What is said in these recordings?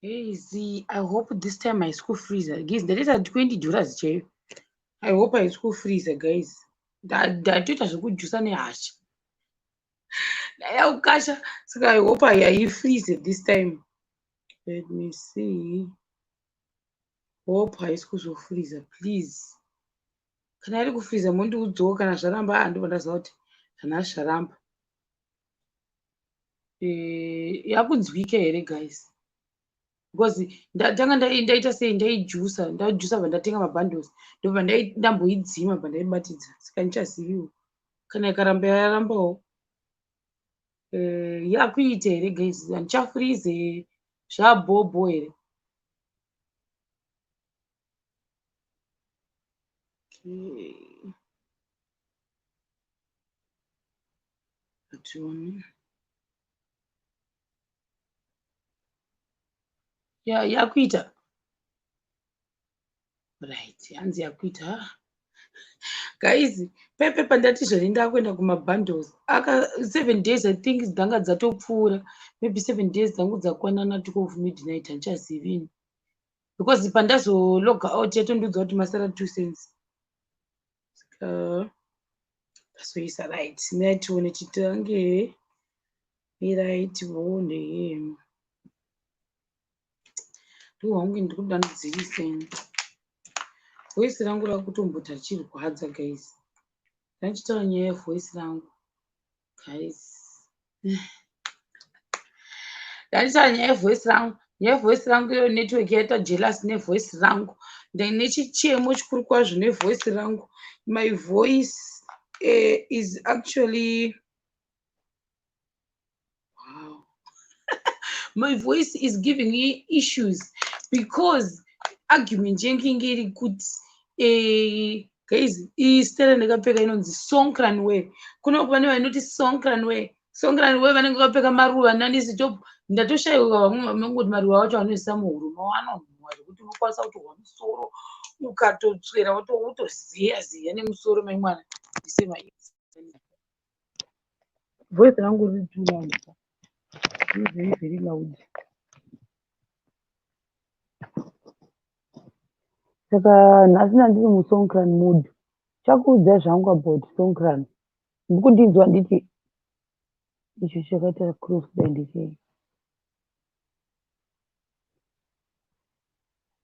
Guys, I hope this time haisi kufreezer. Guys, ndatoita $20 chaiyo. I hope haisi kufreezer guys. Ndatoita zvekujusa nehasha. Ndaya kukasha saka I hope haifreeze this time. Let me see. Hope haisi kuzofreezer please. Kana iri kufreezer mondiudzawo kana zvaramba handibva ndaziva kuti zvanhasi zvaramba. Yakunzwika here guys? Because ndatanga ndaita sei, ndaijusa, ndajusa bva ndatenga mabundles, ndobva ndamboidzima bva ndaibatidza, saka ndichaziviwo kana ikaramba yarambawo. Yakuita here guys? Handichafreeze zvabhobho here? Okay. Hationi. Ya, yakuita. Right, hanzi yakuita. Guys, pepe pandati zvoni ndakuenda kumabundles. Aka 7 days I think dzanga dzatopfuura. Maybe 7 days dzangu dzakwanana 12 midnight handichazivi ini. Because pandazologa out yatondiudza kuti masara 2 cents. Saka ndazoisa right. Mirai tione titange. Mirai tione. Ndohwangu ndiri kuda ndidzirise. Voice rangu rakutomboti richirwadza guys. Ndandichitaura nyaya yevoice rangu. Guys. Ndandichitaura nyaya yevoice rangu. Nyaya yevoice rangu iyo network yaita jealous nevoice rangu. Ndine chichemo chikuru kwazvo nevoice rangu. My voice is actually wow. My voice is giving me issues because argument yangu inge iri kuti guys, iyi style ndakapfeka inonzi Songkran wear. Kuno vane vanoti Songkran wear. Songkran wear vanenge vakapfeka maruva nanisi top. Ndatoshayiwa vamwe vanongoti maruva acho anoisa muhuro mavo anonhuhwa zvekuti unokwanisa kutorwa musoro ukatotswera wotoziya ziya nemusoro memwana. Voice rangu riri too loud. Riri very very loud. Saka nhasi ndandiri muSongkran mood. Chakuudzai zvangu about Songkran. Ndikundinzwa nditi icho chakaita cross kudai ndechei?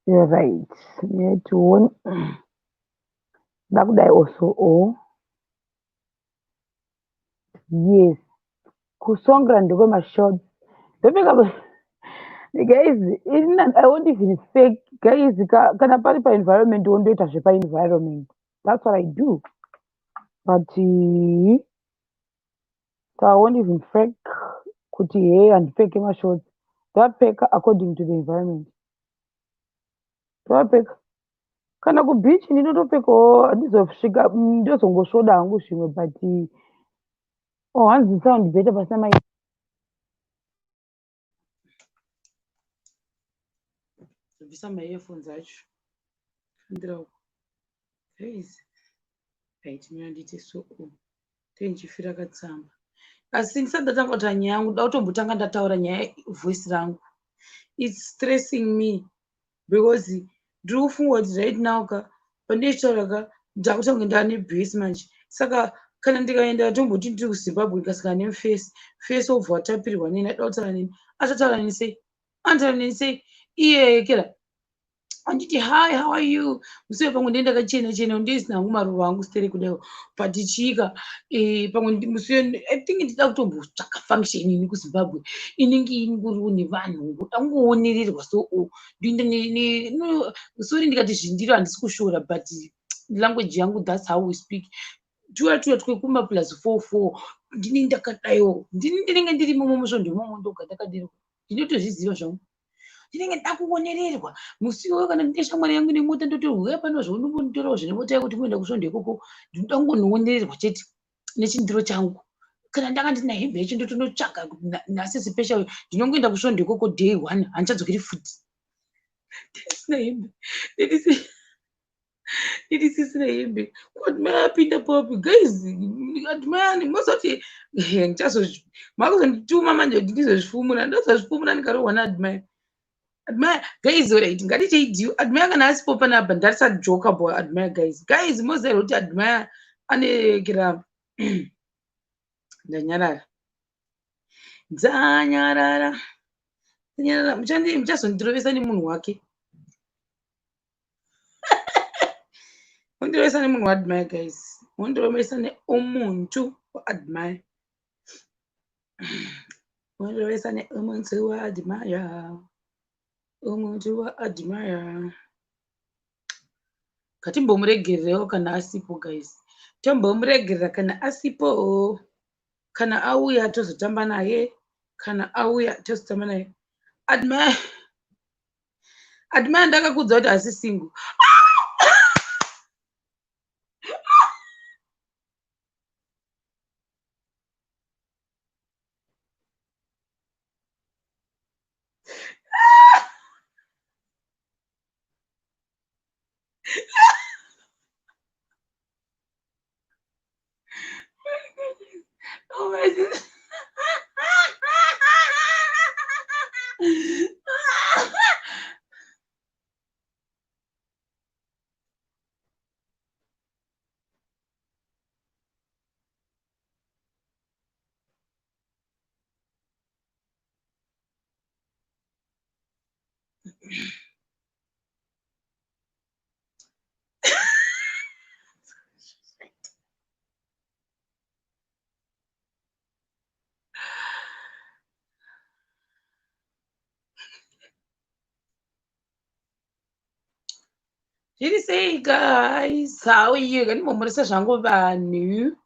Right. Tione. Ndakudai also oh. Yes. KuSongkran ndekwemashorts. Ndopfeka guys, I won't even fake guys, kana pari paenvironment wondoita zvepaenvironment. That's what I do. But so I won't even fake kuti hey handipfeke mashorts. Ndapfeka according to the environment. Ndapfeka. Kana kubeach ndinotopfekawo handizosvika ndozongosvoda hangu zvimwe but oh hanzi sound better pasina mai. Bvisa maearphones acho. Kandira uko. Guys. Right, mina ndiite so. Tendichifira katsamba. Asi ndisati ndatanga kutaura nyaya yangu, ndoda kutombotanga ndataura nyaya voice rangu. It's stressing me because ndiri kufunga kuti right now ka pandinochitaura ka ndakutange ndaane base manje. Saka kana ndikaenda tomboti ndiri kuZimbabwe ndikasangana nemufesi, fesi wobva watapirirwa neni ada kutaura neni. Achataura neni sei? Anotaura neni sei? Iye kera anditi hi, how are you? Musiwe pamwe ndiye ndakachena chena ndisina hangu maruva angu sitere kudaiwo but chika pamwe musiwe I think ndida kutombotsvaka function ini kuZimbabwe inenge ingoriwo nevanhu ngoda kungoonererwa so no, sorry ndikati zvindiro handisi kushora but language yangu that's how we speak. Tuya tuya twekuma plus 44 ndini ndakadaiwo ndini ndinenge ndiri momo musvondo imomo ndoga ndakadero ndinotozviziva zvangu. Ndinenge nda kuonererwa musi iwoyo kana ndine shamwari yangu nemota ndotorwa pano zvaunombonditorawo zvine mota yako tingoenda kusvondo ikoko ndinoda kungonoonererwa chete nechindiro changu. Kana ndanga ndina hembe yacho ndotonotsvaga nhasi special ndinongoenda kusvondo ikoko day 1 handichadzokeri futi. Ndisina hembe. Ndisisina hembe. Admire apinda papi guys, Admire mozoti ndichazo makuzondituma manje kuti ndizozvifumura ndozozvifumura ndikarohwa naAdmire. Admire guys, alright, ngatiitei deal. Admire kana asipo panapa ndatisajoka boy. Admire guys, guys, moziva kuti Admire anekera. Ndanyarara, dzanyarara, dzanyarara. Muchazondirovesa nemunhu wake, mundirovesa nemunhu waAdmire guys, mundirovesa neumuntu waAdmire, mundirovesa neumuntu waAdmire, umuntu waAdmire. Ngatimbomuregererewo kana asipo guys, tombomuregerera kana asipo. Kana auya tozotamba naye, kana auya tozotamba naye. Admire, Admire, ndakakudza kuti asi single. Oh my goodness. Zviri sei guys? How are you? Ngandimomhoresa zvangu vanhu.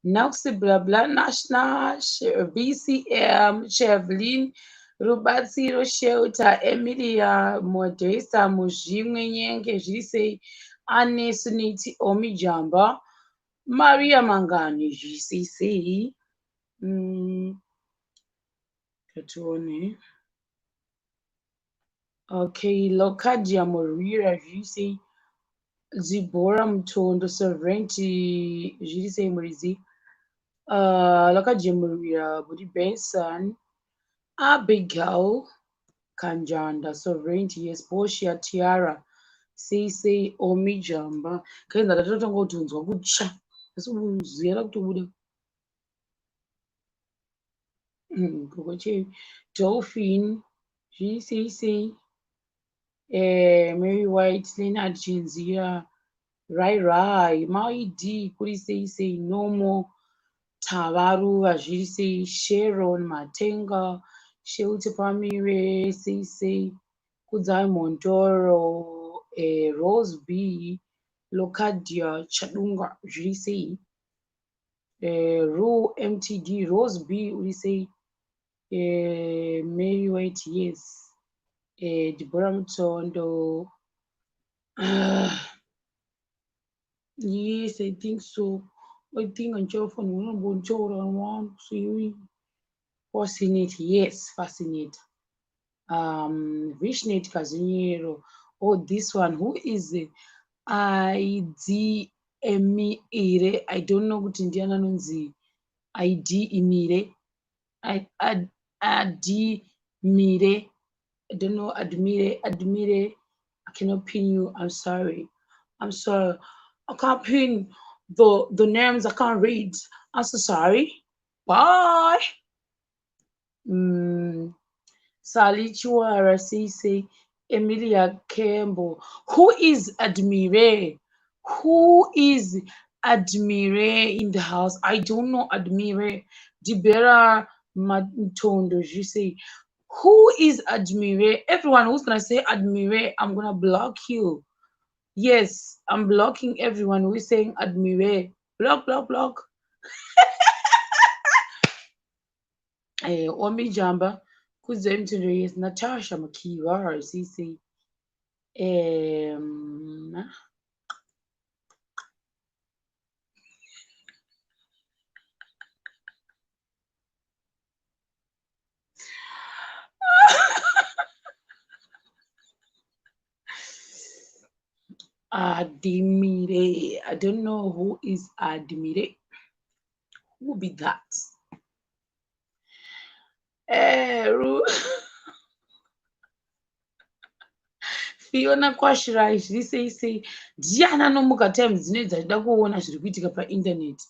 Nox bla bla, Nash Nash, BCM, Chevlin, Rubatsiro Shelter, Emilia Modesta, Muzvimwe Nyenge, zviri sei? Anesu Niti Omi Jamba, Maria Mangani, zviri sei sei? Ngatione. Okay, Locadia Morira, zviri sei? Zibora Mutondo, Sovereignty, zviri sei muridzi? Locadia Morira, Budi Benson, Abigail Kanjanda, Sovereignty, yes, Portia Tiara, sei sei Omi Jamba. Kaenza ndatotanga kutonzwa kutsva. Asi ziya rakutobuda. Gogo che Dolphin, zviri sei sei? Mary White, Leonard Chinzira, Rai Rai, Mai D, kuri sei sei? Nomo Tavaruva, zviri sei? Sharon Matenga, Shelter Pamire, sei sei? Kudzai Montoro, Rose B, Locadia Chadunga, zviri sei? Ru MTD, Rose B, uri sei? Mary White, yes. Deborah Mutondo. Yes, I think so. I think on one, see, Fascinate, yes, fascinate. Vishnet Kazinyero. Oh, this one, who is it? ID Emire. I don't know kuti ndiani anonzi ID Imire. I ID Mire. I don't know, Admire, Admire. I cannot pin you. I'm sorry. I'm sorry. I can't pin the names. I can't read. I'm so sorry. Bye. Sally Chiwara, CC, Emilia Campbell. Who is Admire? Who is Admire in the house? I don't know Admire. Dibera Matondo, you say. Who is Admire? Everyone who's gonna say Admire, I'm gonna block you. Yes, I'm blocking everyone who is saying Admire. Block, block, block. Omi Jamba, Kuzem yes, Natasha Makiva, CC. Admire. I don't know who is Admire. Who be that? Fiona Kwashirai, zviri sei sei? Ndiani anomuka time dzinoedza achida kuona zviri kuitika paindaneti?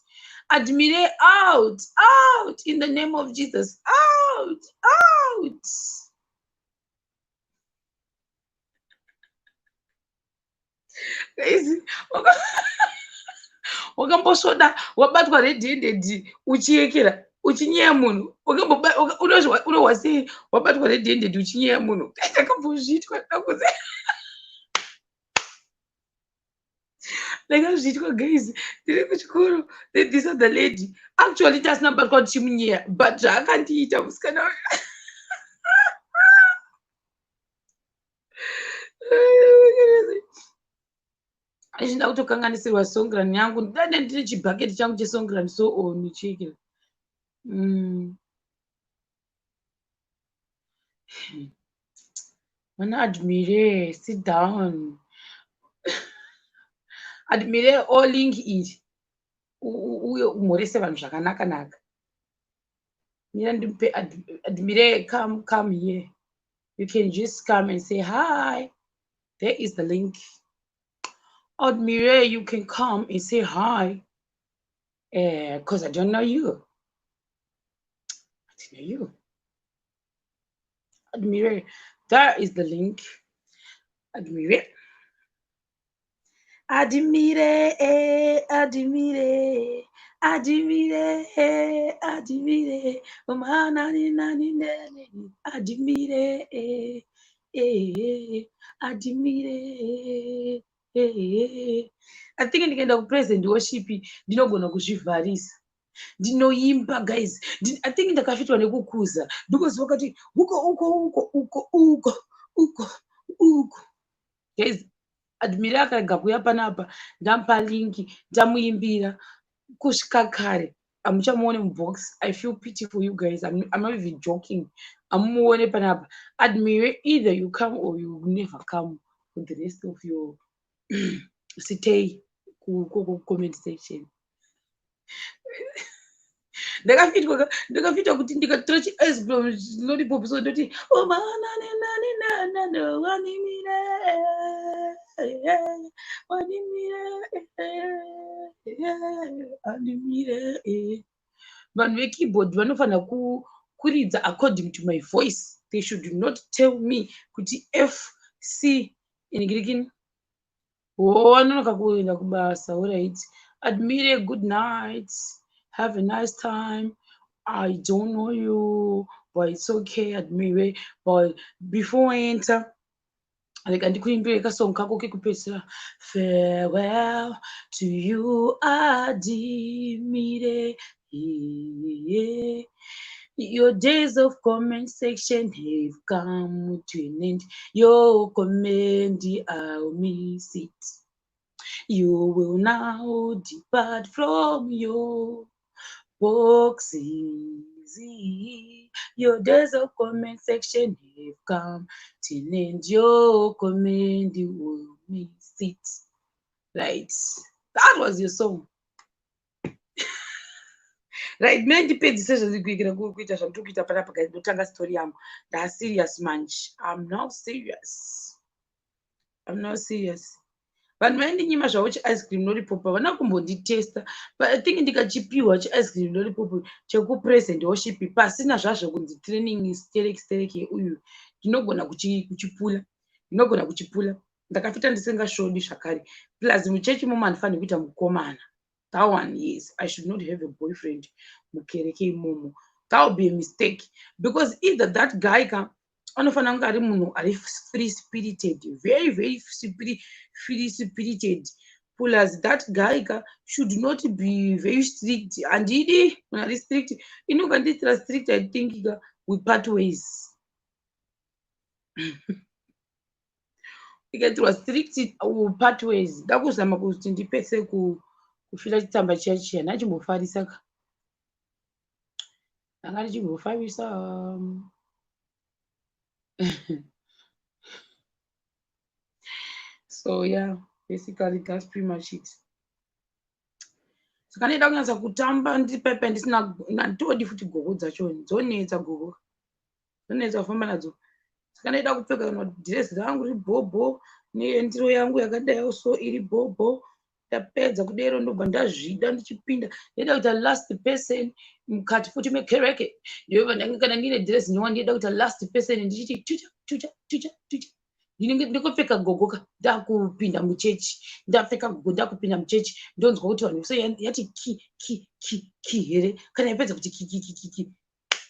Admire, out, out in the name of Jesus, out, out. Guys, wakambosvoda wabatwa red handed uchiyekera, uchinyeya munhu? Unohwa sei wabatwa red handed uchinyeya munhu? Ndakambozviitwa, ndakuze ndakazviitwa guys, ndiri kuchikoro. This other lady, actually tasina kubatwa tichimunyeya, but zvaakandiita musikana uyu, achida kutokanganisirwa songran yangu. Ndane ndine chibhaketi changu chesongran, so on chekera. Mana Admire, sit down. Admire, o link iri, uye umhorese vanhu zvakanaka naka. Mira ndimupe. Admire, come, come here. You can just come and say hi. There is the link. Admire, you can come and say hi, because I don't know you. I don't know you. Admire, there is the link. Admire. Admire, admire, admire, admire, nani nani nani, admire, eh, admire. I think ndikaenda kupresent worship ndinogona kuzvivharisa. Ndinoimba guys. I think ndakafitwa nekukuza because wakati uko uko uko uko uko uko uko. Guys, Admire akarega kuuya panapa, ndamupa link, ndamuimbira kusvika kare, hamuchamuone mubox. I feel pity for you guys. I'm not even joking. Hamumuone panapa. Admire, either you come or you never come for the rest of your stay kucomment section. Ndakafitwa, ndakafitwa kuti ndikatora chiice cream lollipop, so ndoti omananenanenanano wanimire wanimire animire. Vanhu vekeyboard vanofanira kuridza according to my voice. They should not tell me kuti F C inigirikini. Wanonoka kuenda kubasa. Alright Admire, good night, have a nice time. I don't know you, but it's okay, Admire. But before I enter, rega ndikuimbire kasong kako kekupedzisira. Farewell to you, Admire. Your days of comment section have come to an end. Your comment, I'll miss it. You will now depart from your boxes. Your days of comment section have come to an end. Your comment, you will miss it. Right. That was your song. Right, mina ndipedzise zvandikuikira kuita zvandiri kuita panapa guys. Ndotanga story yangu. Ndaserious manje. I'm not serious, I'm not serious. Vanhu vaindinyima zvavo chiice cream lollipop havana kumbonditesta, but I think ndikachipiwa chiice cream lollipop chekupresent worship pasina zvazvo kunzi training sterek sterek yeuyu, ndinogona kuchipula, ndinogona kuchipula. Ndakafita ndisingasvodi zvakare. Plus muchechi imomo handifaniri kuita mukomana. That one, yes, I should not have a boyfriend mukereke imomo. That would be a mistake because either that guy ka anofanira kunge ari munhu ari free spirited, very very free spirited, plus that guy ka should not be very strict. Handidi munhu ari strict. Ini ukandiitira strict, I think ka we part ways. Ikaitirwa strict, we part ways. Ndakuzama kuti ndipese kufila chitsamba chiya chiya. Ndachimbofarisa ka, ndanga ndichimbofarisa. So yeah, basically that's pretty much it. Saka ndida kunyatsa kutamba ndiri ndisina, handitodi futi gogo dzacho, dzonetsa. Gogo dzonetsa kufamba nadzo. Saka ndaida kupfeka kana kuti dhirezi rangu riri bhobho nendiro yangu yakadaiwo so iri bhobho. Ndapedza kudero ndobva ndazvida ndichipinda. Ndaida kuita last person mukati futi mekereke. Ndobva ndange kana ndine dhirezi nyowani ndaida kuita last person ndichiti chucha chucha chucha chucha. Ndinenge ndikupfeka gogo ka ndakupinda muchechi. Ndapfeka gogo ndakupinda muchechi ndonzwa kuti vanhu so yati ki ki ki ki here kana yapedza kuti ki ki ki ki ki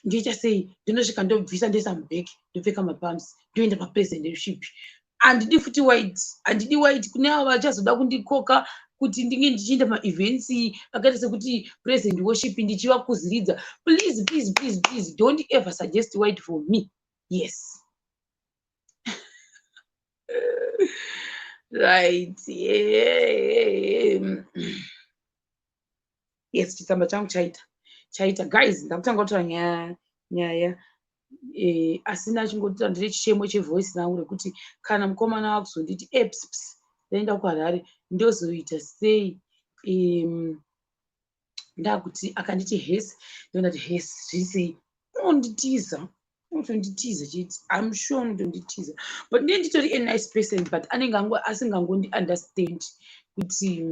ndoita sei ndinosvika ndobvisa ndoisa mubheki ndopfeka mapams ndoenda papresidentship. Handidi futi white, handidi white kune avo vachazoda kundikoka kuti ndinge ndichienda maevents akaita sekuti president worship ndichivakuziridza. Please, please, please, please don't ever suggest white for me. Yes. Right. Yeah. Yes, chitsamba changu chaita. Chaita guys, ndakutanga kutaura nyaya nyaya asina chingoti ndine chichemo chevoice rangu rekuti kana mukomana akuzonditi ps ps ndaenda kuHarare ndozoita sei. Ndakuti akanditi hesi ndondati hesi zviri sei, unonditiza, unotonditiza chete. I'm sure unotonditiza, but ndiye nditori a nice person, but anenge asingangondi understand kuti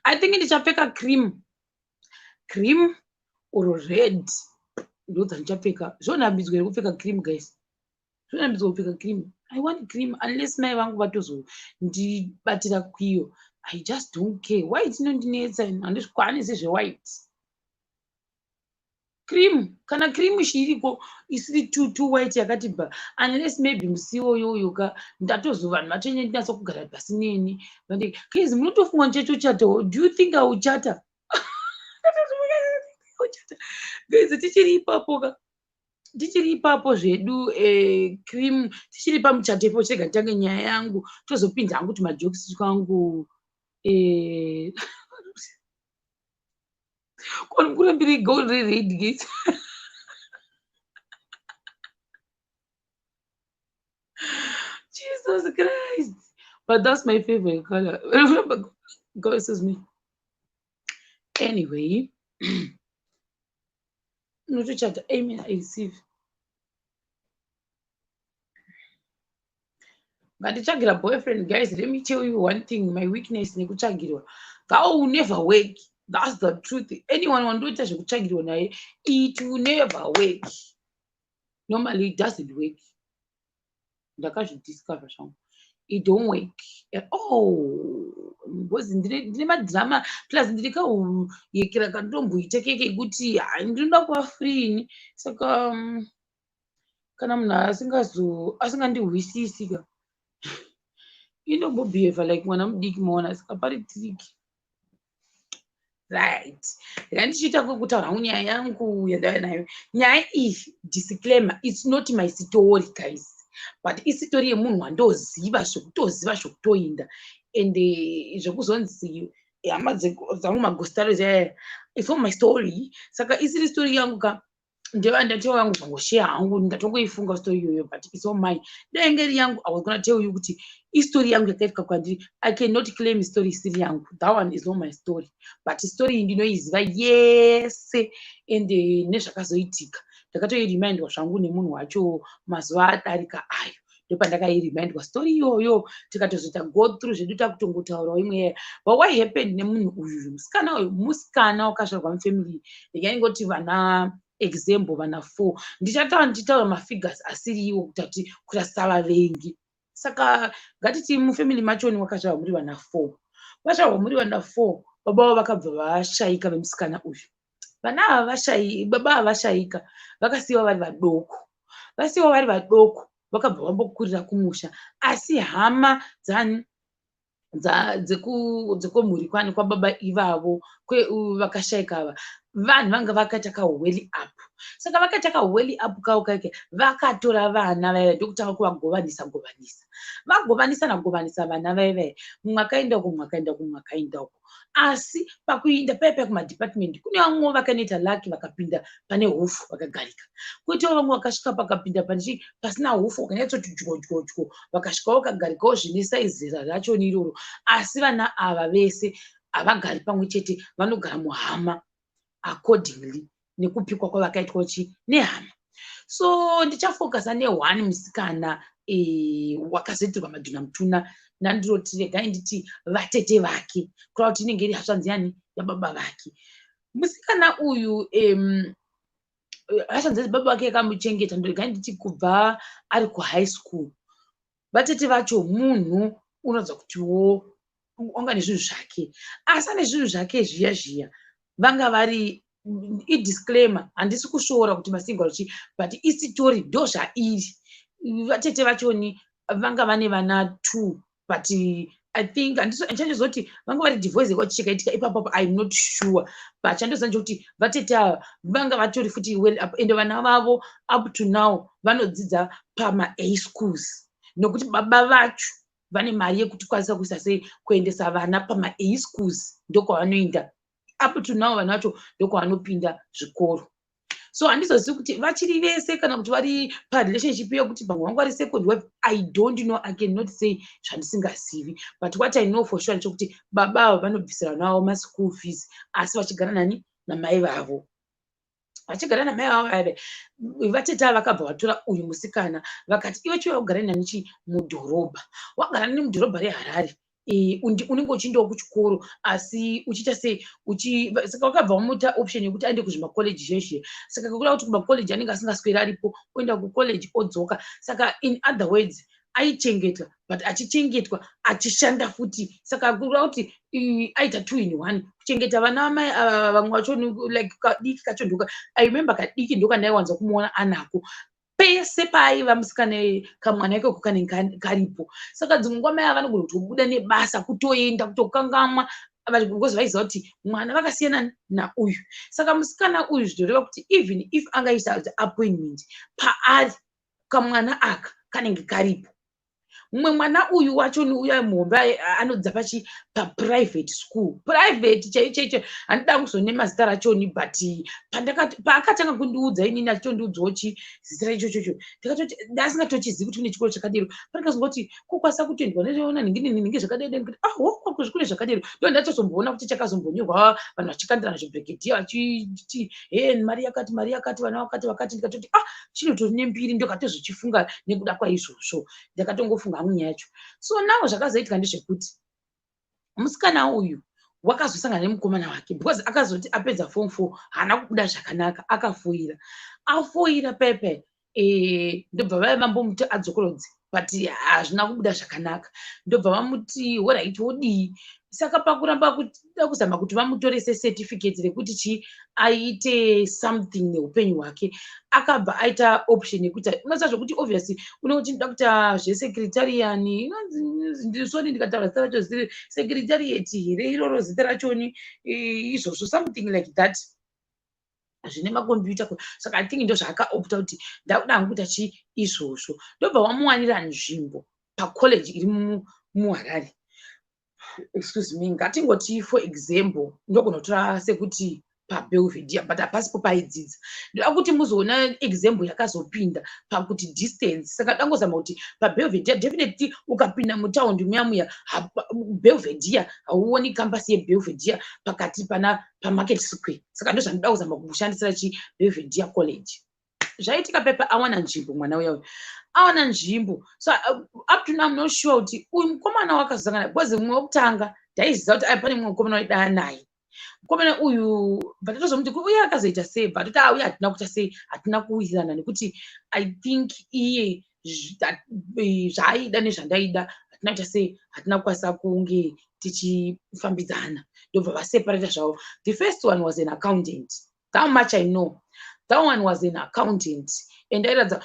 I think ndichapfeka cream cream or red ndo dzandichapfeka. Zvonambidzwa here kupfeka cream guys? Zvonambidzwa kupfeka cream? I want cream unless mai vangu vatozondibatira kwiyo. I just don't care. White inondinetsa, handizvikwanisi zvewhite. Cream, kana cream iriko isiri too too white yakati bva, unless maybe musi iwoyoyo ka ndatozo vanhu vatonyatsa kugara pasi neni. Guys, munotofunga ndichatochatawo? Do you think I will chata? Guys, tichiri ipapo ka, tichiri ipapo zvedu cream, tichiri pamuchato ipapo. Chirega nditange nyaya yangu, tozopinda hangu kuti majokes twangu. Koni kurambira gold rered guys. Jesus Christ. But that's my favorite color. God says me. Anyway, unotochata. Amen, I receive. Nganditsvagira boyfriend guys. Let me tell you one thing, my weakness nekutsvagirwa. That will never work. That's the truth. Anyone wandoita zvekutsvagirwa naye, it will never work. Normally it doesn't work. Ndakazvidiscover zvangu. It don't work at all. Because ndine madrama plus ndine kahuyekera kandomboita keke kekuti ndinoda kuva free ini. Saka kana munhu asingandihwisisi ka, inombobehave like mwana mudiki maona, saka pari tricky. Right. Ngandichiita kutaura hangu nyaya yangu yandauya nayo. Nyaya iyi, disclaimer, it's not my story guys, but isitori yemunhu wandoziva zvekutoziva zvekutoinda and zvekuzonzi hama dzangu magostaro, it's not my story. Saka isiri story yangu ka, ndeva ndatova yangu zvangosheya hangu, ndatongoifunga story iyoyo, but it's all mine. Dai iri yangu, I was gonna tell you kuti istory yangu yakaitika kwandiri. I cannot claim story isiri yangu. That one is not my story, but story iyi ndinoiziva yese and nezvakazoitika. Ndakatoiremindwa zvangu nemunhu wacho mazuva adarika ayo, ndopandakairemindwa story iyoyo, tikatozoita go through zvedu, takutongotaurawo imwe yaya. But what happened nemunhu uyu, musikana uyu, musikana wakazvarwa mufamily ndingaingoti vana example vana 4. Ndichataura ndichitaura mafigures asiri iwo kuti kurasava vengi. Saka ngatiti mufamily machoni wakazvarwa muri vana 4. Vazvarwa muri vana 4, baba vavo vakabva vashaika vemusikana uyu. Vana ava vashai, baba ava vashaika, vakasiyiwa vari vadoko. Vasiyiwa vari vadoko, vakabva vambokurira kumusha, asi hama dzani dzekumhuri kwani kwababa ivavo vakashaika ava, vanhu vanga vakaita kawell up. Saka vakaita kawell up kavo kake, vakatora vana vaiva ndokutanga kuvagovanisa govanisa, vagovanisa govanisa vana vaivai, mumwe akaenda uko, mumwe akaenda uko, mumwe akaenda uko. Asi pakuinda paipai kumadepartment, kune vamwewo vakanoita lucky vakapinda pane hufu vakagarika, koitawo vamwe vakasvika pakapinda pachi pasina hufu vakanyatsoti dyo dyo dyo, vakasvikawo vakagarikawo zvine saizera rachoni iroro. Asi vana ava vese havagari pamwe chete, vanogara muhama accordingly nekupikwa kwavakaitwa chi nehama. So ndichafocusa neone musikana wakazoitirwa madhuna mutuna nandinoti regai nditi vatete vake, kureva kuti inenge iri hanzvadzi yani yababa vake. Musikana uyu, hanzvadzi baba vake yakamuchengeta, ndoregai nditi kubva ari kuhigh school. Vatete vacho munhu unoratidza kutiwo wanga nezvinhu zvake, asi ane zvinhu zvake zviya zviya vanga vari, idisclaimer, handisi kushoora kuti masingle chi, but isitori ndo zvairi. Vatete vachoni vanga vane vana two, but I think handichanyazoti vanga vari divorce kwacho chakaitika ipapo, I'm not sure, but chandoziva ndechekuti vatete ava vanga vatori futi well up, ende vana vavo up to now vanodzidza pama A schools, nokuti baba vacho vane mari yekuti kwanisa kuisa sei kuendesa vana pama A schools. Ndokwavanoenda up to now, vana vacho ndokwavanopinda zvikoro. So handizozivi kuti vachiri vese kana kuti vari parelationship yekuti vamwe vangu vari second wife. I don't know, I cannot say zvandisingazivi, but what I know for sure ndechekuti baba ava vanobvisira vana vavo maschool fees, asi vachigara nani? Namai vavo. Vachigara namai vavo vaive vatete ava vakabva vatora uyu musikana, vakati, "Iwe chiuya kugara nani chi mudhorobha. Wagara nani mudhorobha reHarare, unenge uchiendawo kuchikoro, asi uchiita sei?" Saka vakabva vamuta option yekuti aende kuzvimakoleji zvezve. Saka kuda kuti kumakoleji anenge asingasweri aripo, oenda kukoleji odzoka. Saka in other words aichengetwa, but achichengetwa achishanda futi. Saka kureva kuti aita two in one, kuchengeta vana vamai ava. Vamwe vacho, like kadiki kacho ndoka I remember, kadiki ndokandaiwanza kumuona anako pese paaiva musikana, kamwana ikako kanenge karipo. Saka dzimwe nguva mai ava vanogona kutobuda nebasa, kutoenda kutokangamwa, because vaiziva kuti mwana vakasiyana nauyu. Saka musikana uyu, zvinoreva kuti even if angaisa appointment paari, kamwana aka kanenge karipo. Mumwe mwana uyu wacho uya muhombe anodzidza pachi paprivate school, private chaicho chaicho. Handida kuzonema zita rachoni, but paakatanga kundiudza inini, achitondiudzawo chi zita raichochocho, ndakatoti ndasingatochizivi kuti kune chikoro chakadero. Pandikazongoti kokwanisa kutoendwa neona nhingi nhingi zvakadero, ndikati, "Ah, ho, kune zvakadero." Ndo ndatozombona kuti chakazombonyorwa, vanhu vachikandirana zvibhegedhiya, vachiti, "He, mari yakati, mari yakati, vana vakati vakati." Ndikatoti, "Ah, chinotori nembiri." Ndokatozochifunga nekuda kwaizvozvo, ndakatongofunga hangu nyaya yacho. So now zvakazoitika ndezvekuti musikana uyu wakazosangana nemukomana wake, because akazoti apedza form four haana kubuda zvakanaka, akafoira. Afoira pepe, ndobva vaya vambomuti adzokorodze, but hazvina kubuda zvakanaka. Ndobva vamuti, "Alright, wodii?" Saka pakuramba kuda kuzama kuti vamutorese certificate rekuti chi aite something neupenyu hwake, akabva aita option yekuita unoziva zvokuti obviously unenge uchida kuita zvesecretarian. Sorry, ndikataura zita racho ziri secretariat here iroro zita rachoni, izvozvo, something like that, zvine makombiyuta. Saka I think ndo zvaakaopta kuti ndakuda hangu kuita chi izvozvo. Ndobva vamuwanira nzvimbo pacollege iri muHarare. Excuse me, ngatingoti for example ndogona kutora sekuti paBelvedere, but hapasipo paaidzidza. Ndoda kuti muzoona example yakazopinda pakuti distance. Saka dangozama kuti paBelvedere, definitely ukapinda mutaundi muya muya, Belvedere hauoni campus yeBelvedere pakati pana paMarket Square. Saka ndozvandinoda kuzama kushandisira chi Belvedere College. Zvaitika pepa, awana nzvimbo mwana uya uyu, awana nzvimbo. So up to now I'm not sure kuti uyu mukomana wakazosangana, because mumwe wekutanga ndaiziva kuti ai pane mumwe mukomana waidana naye. Mukomana uyu bva tatozomuti uye akazoita sei, bva toti auye hatina kuita sei, hatina kuwirirana, nekuti I think iye zvaaida nezvandaida hatina kuita sei, hatina kukwanisa kunge tichifambidzana. Ndobva vaseparata zvavo. The first one was an accountant, that much I know. That one was an accountant, and airatidza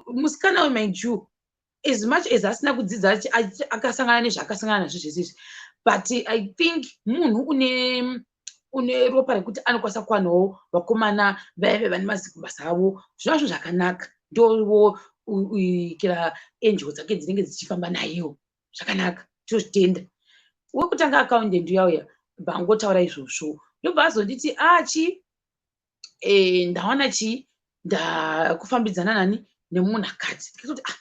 musikana uyu, mind you, as much as asina kudzidza, akasangana nezvaakasangana nazvo zvese izvi, but I think munhu une ropa rekuti anokwanisa kuwanawo vakomana vaive vane mazikubasa avo, zvinova zvinhu zvakanaka. Ndowo kira angel dzake dzinenge dzichifamba nayewo zvakanaka, tozvitenda. Wekutanga accountant uya uya bvangotaura izvozvo, ndobva azonditi achi ndawana chi ndakufambidzana nani nemunhu akati. Ndikatoti, "Ah,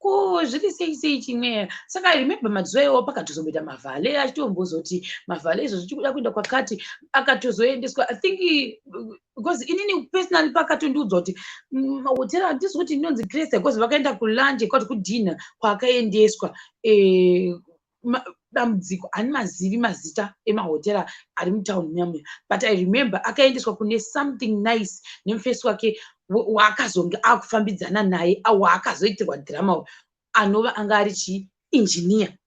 Ko zviri sei sei chimwe? Saka I remember mazuva iwawo pakatozomboita mavhale, achitombozoti mavhale izvozvo chikuda kuenda kwakati, akatozoendeswa. I think because inini personally pakatondiudza kuti mahotera, handisi kuti inonzi Cresta, because vakaenda kulunch kwati kudinner kwaakaendeswa. Dambudziko handimazivi mazita emahotera ari mutauni muya, but I remember akaendeswa kune something nice nemufesi wake waakazonge akufambidzana naye, waakazoitirwa dhirama, anova anga ari chiinjiniya.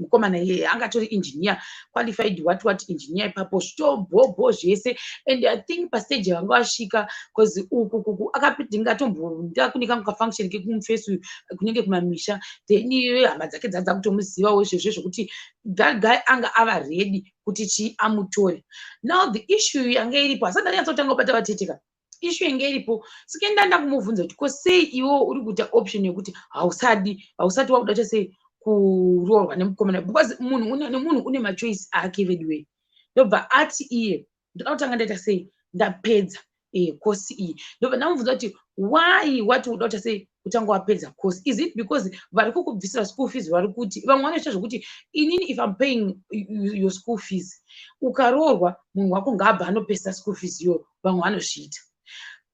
Mukomana iyeye angatori engineer, qualified what what engineer ipapo, zvitobhobho zvese. And I think pastage vanga vasvika, because uku kuku akapindingatomboenda kune kamwe kafunction kekumufesi uyu kunenge kumamisha, then hama dzake dzadza kutomuzivawo izvezvo, zvokuti that guy anga ava ready kuti chi amutore. Now the issue yanga iripo, asati anyatsotanga kubata vateteka, issue yange iripo, saka ndanda kumubvunza kuti ko sei iwo uri kuita option yekuti hausati wakuda kuita sei kuroorwa nemukomana? Because munhu nemunhu une machoice ake veduwei. Ndobva ati iye, "Ndoda kutanga ndaita sei, ndapedza kosi iyi." Ndobva ndamubvunza kuti why wati uda kuita sei kutanga wapedza kosi? Is it because vari kukubvisira school fees? Vari kuti vamwe vanoita zvokuti inini, if I'm paying your school fees, ukaroorwa munhu wako ngaabva anopesa school fees iyoyo. Vamwe vanozviita.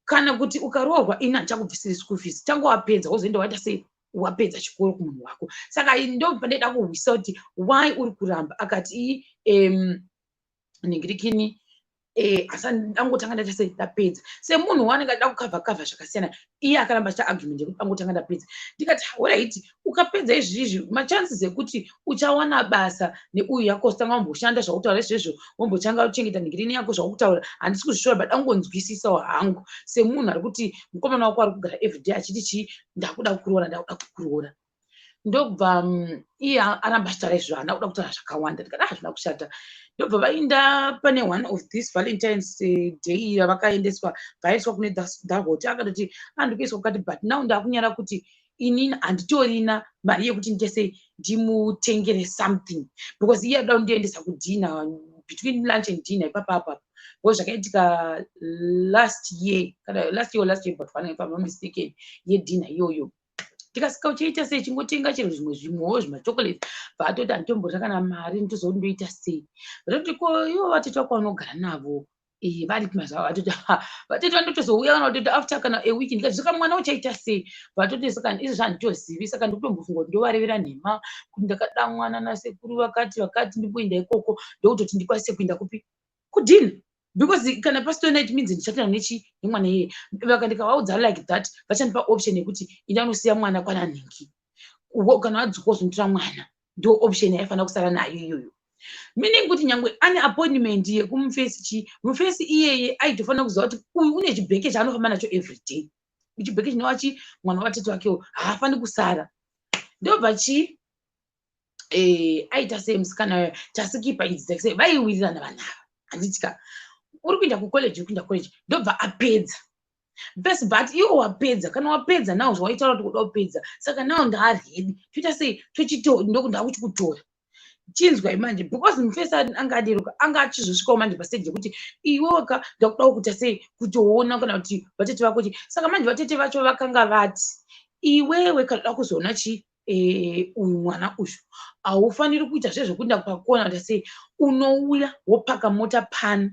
Kana kuti ukaroorwa, ini handichakubvisiri school fees, tanga wapedza, wozoenda waita sei, wapedza chikoro kumunhu wako. Saka ndo pandaida kuhwisa kuti why uri kuramba. Akati ii ningirikini asi angotanga ndaita sei, ndapedza. Semunhu waanenge achida kukavha kavha zvakasiyana, iye akaramba achiita argument yekuti angotanga ndapedza. Ndikati, "Alright, ukapedza izvizvi, machances ekuti uchawana basa neuyu yako, usitanga wamboshanda zvakutaura izvezvo, wombotanga kuchengeta ningirini yako zvakutaura." Handisi kuzvishora, but angonzwisisawo hangu semunhu ari kuti mukomana wako ari kugara everyday achiti chii, "Ndakuda kukuroora, ndakuda kukuroora." Ndobva iye aramba achitaura izvozvo, haana kuda kutaura zvakawanda. Ndikati, "Hazvina kushata." Ndobva vainda pane one of this Valentines Day yavakaendeswa, vaendeswa kune that hotel. Akatoti andikuiswa kukati, but now ndakunyara kuti inini handitorina mari yekuti ndiite sei, ndimutengere something, because iye ada kundiendesa kudinner, between lunch and dinner ipapa apapo, because zvakaitika last year, kana last year or last year but one, if I'm not mistaken, yedinner iyoyo. Tikasika uchiita sei, chingotenga chero zvimwe zvimwewo zvimachocolate. Vatoti handitomborina kana mari, nditozokuti ndoita sei. Vatoti ko ivo vatete vako vanogara navo varipi mazuva? Vatoti vatete vanotozouya kana kutoti after kana a week. Ndikati, "Saka mwana uchaita sei?" Vatoti, "Saka izvozvo handitozivi, saka ndikutombofunga kuti ndovarevera nhema kuti ndakada mwana nasekuru vakati vakati ndimboenda ikoko, ndokutoti ndikwanise kuenda kupi, kudinner, because kana pasitorina, it means ndichatana nechi nemwana iyeye. Vaka ndikavaudza like that, vachandipa option yekuti enda unosiya mwana kwananhingi, kana vadzoka uzonotora mwana." Ndo option yaifanira kusara nayo iyoyo, meaning kuti nyangwe ane appointment yekumufesi chi mufesi iyeye aitofanira kuziva kuti uyu une chibheke chaanofamba nacho everyday, chibheke chinova chi mwana watete wakewo, haafani kusara. Ndobva chi aita sei musikana, tasikipa idzi dzakasei, vaiwirirana vanhu ava, handitya uri kuenda kucollege, uri kuenda college. Ndobva apedza best, but iwo wapedza, kana wapedza nawo zvawaitaura kuti uda kupedza, saka nawo ndaaready, toita sei? Ndakuchikutora. Chinzwai manje, because mufesi anga aderuka, anga achizosvikawo manje pastage yekuti iwoka ndakudawo kuita sei, kutoona kana kuti vatete vako chi. Saka manje vatete vacho vakanga vati, "Iwewe kana uda kuzoona chi uyu mwana uyu, haufaniri kuita zvezvekuenda pakona kuita sei, unouya wopaka mota pano.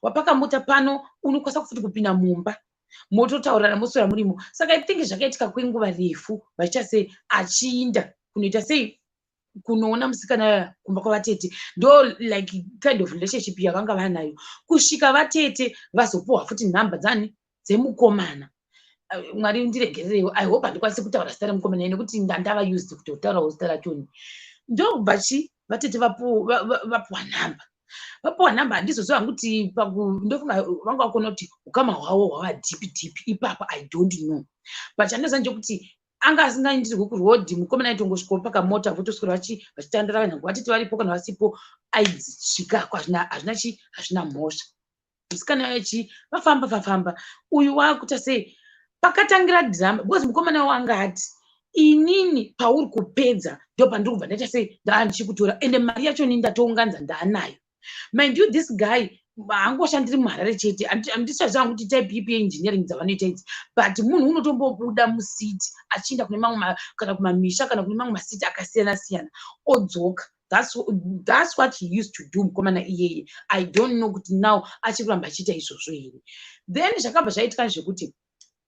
Wapaka mota pano, unokwanisa futi kupinda mumba, mototaurirana, moswera murimo." Saka I think zvakaitika kwenguva refu vachiita sei, achiinda kunoita sei, kunoona musikana kumba kwavatete. Ndo like kind of relationship yavanga vanayo kusvika vatete vazopuhwa futi nhamba dzani, dzemukomana. Mwari ndiregererewo, I hope handikwanisi kutaura zita remukomana nekuti ndandava used kutotaurawo zita rachoni. Ndokubva chi vatete vapuhwa nhamba, vapuhwa nhamba. Handizoziva hangu kuti ndofunga vanga vakuona kuti ukama hwavo hwava deep deep ipapo, I don't know, but chandoziva ndechekuti anga asingaindirwi kurodhi. Mukomana aitongosvikawo pakamota, votoswera vachitandara, nyange vatete varipo kana vasipo, aisvikako, hazvina chi hazvina mhosva. Musikana yachi vafamba vafamba, uyu waakuita sei, pakatangira dhirama, because mukomana wanga ati, "Inini pauri kupedza ndo pandiri kubva ndaita sei, ndaa ndichikutora, ende mari yacho ini ndatounganza, ndaanayo." Mind you, this guy Haangoshandiri muHarare chete. Handichaziva kuti type ipi yeengineering dzavanoita idzi, but munhu unotombobuda mucity achienda kune mamwe, kana kumamisha, kana kune mamwe macity akasiyana siyana, odzoka. That's what he used to do, mukomana iyeye. I don't know kuti now achiri kuramba achiita izvozvo here. Then zvakabva zvaitika ndezvekuti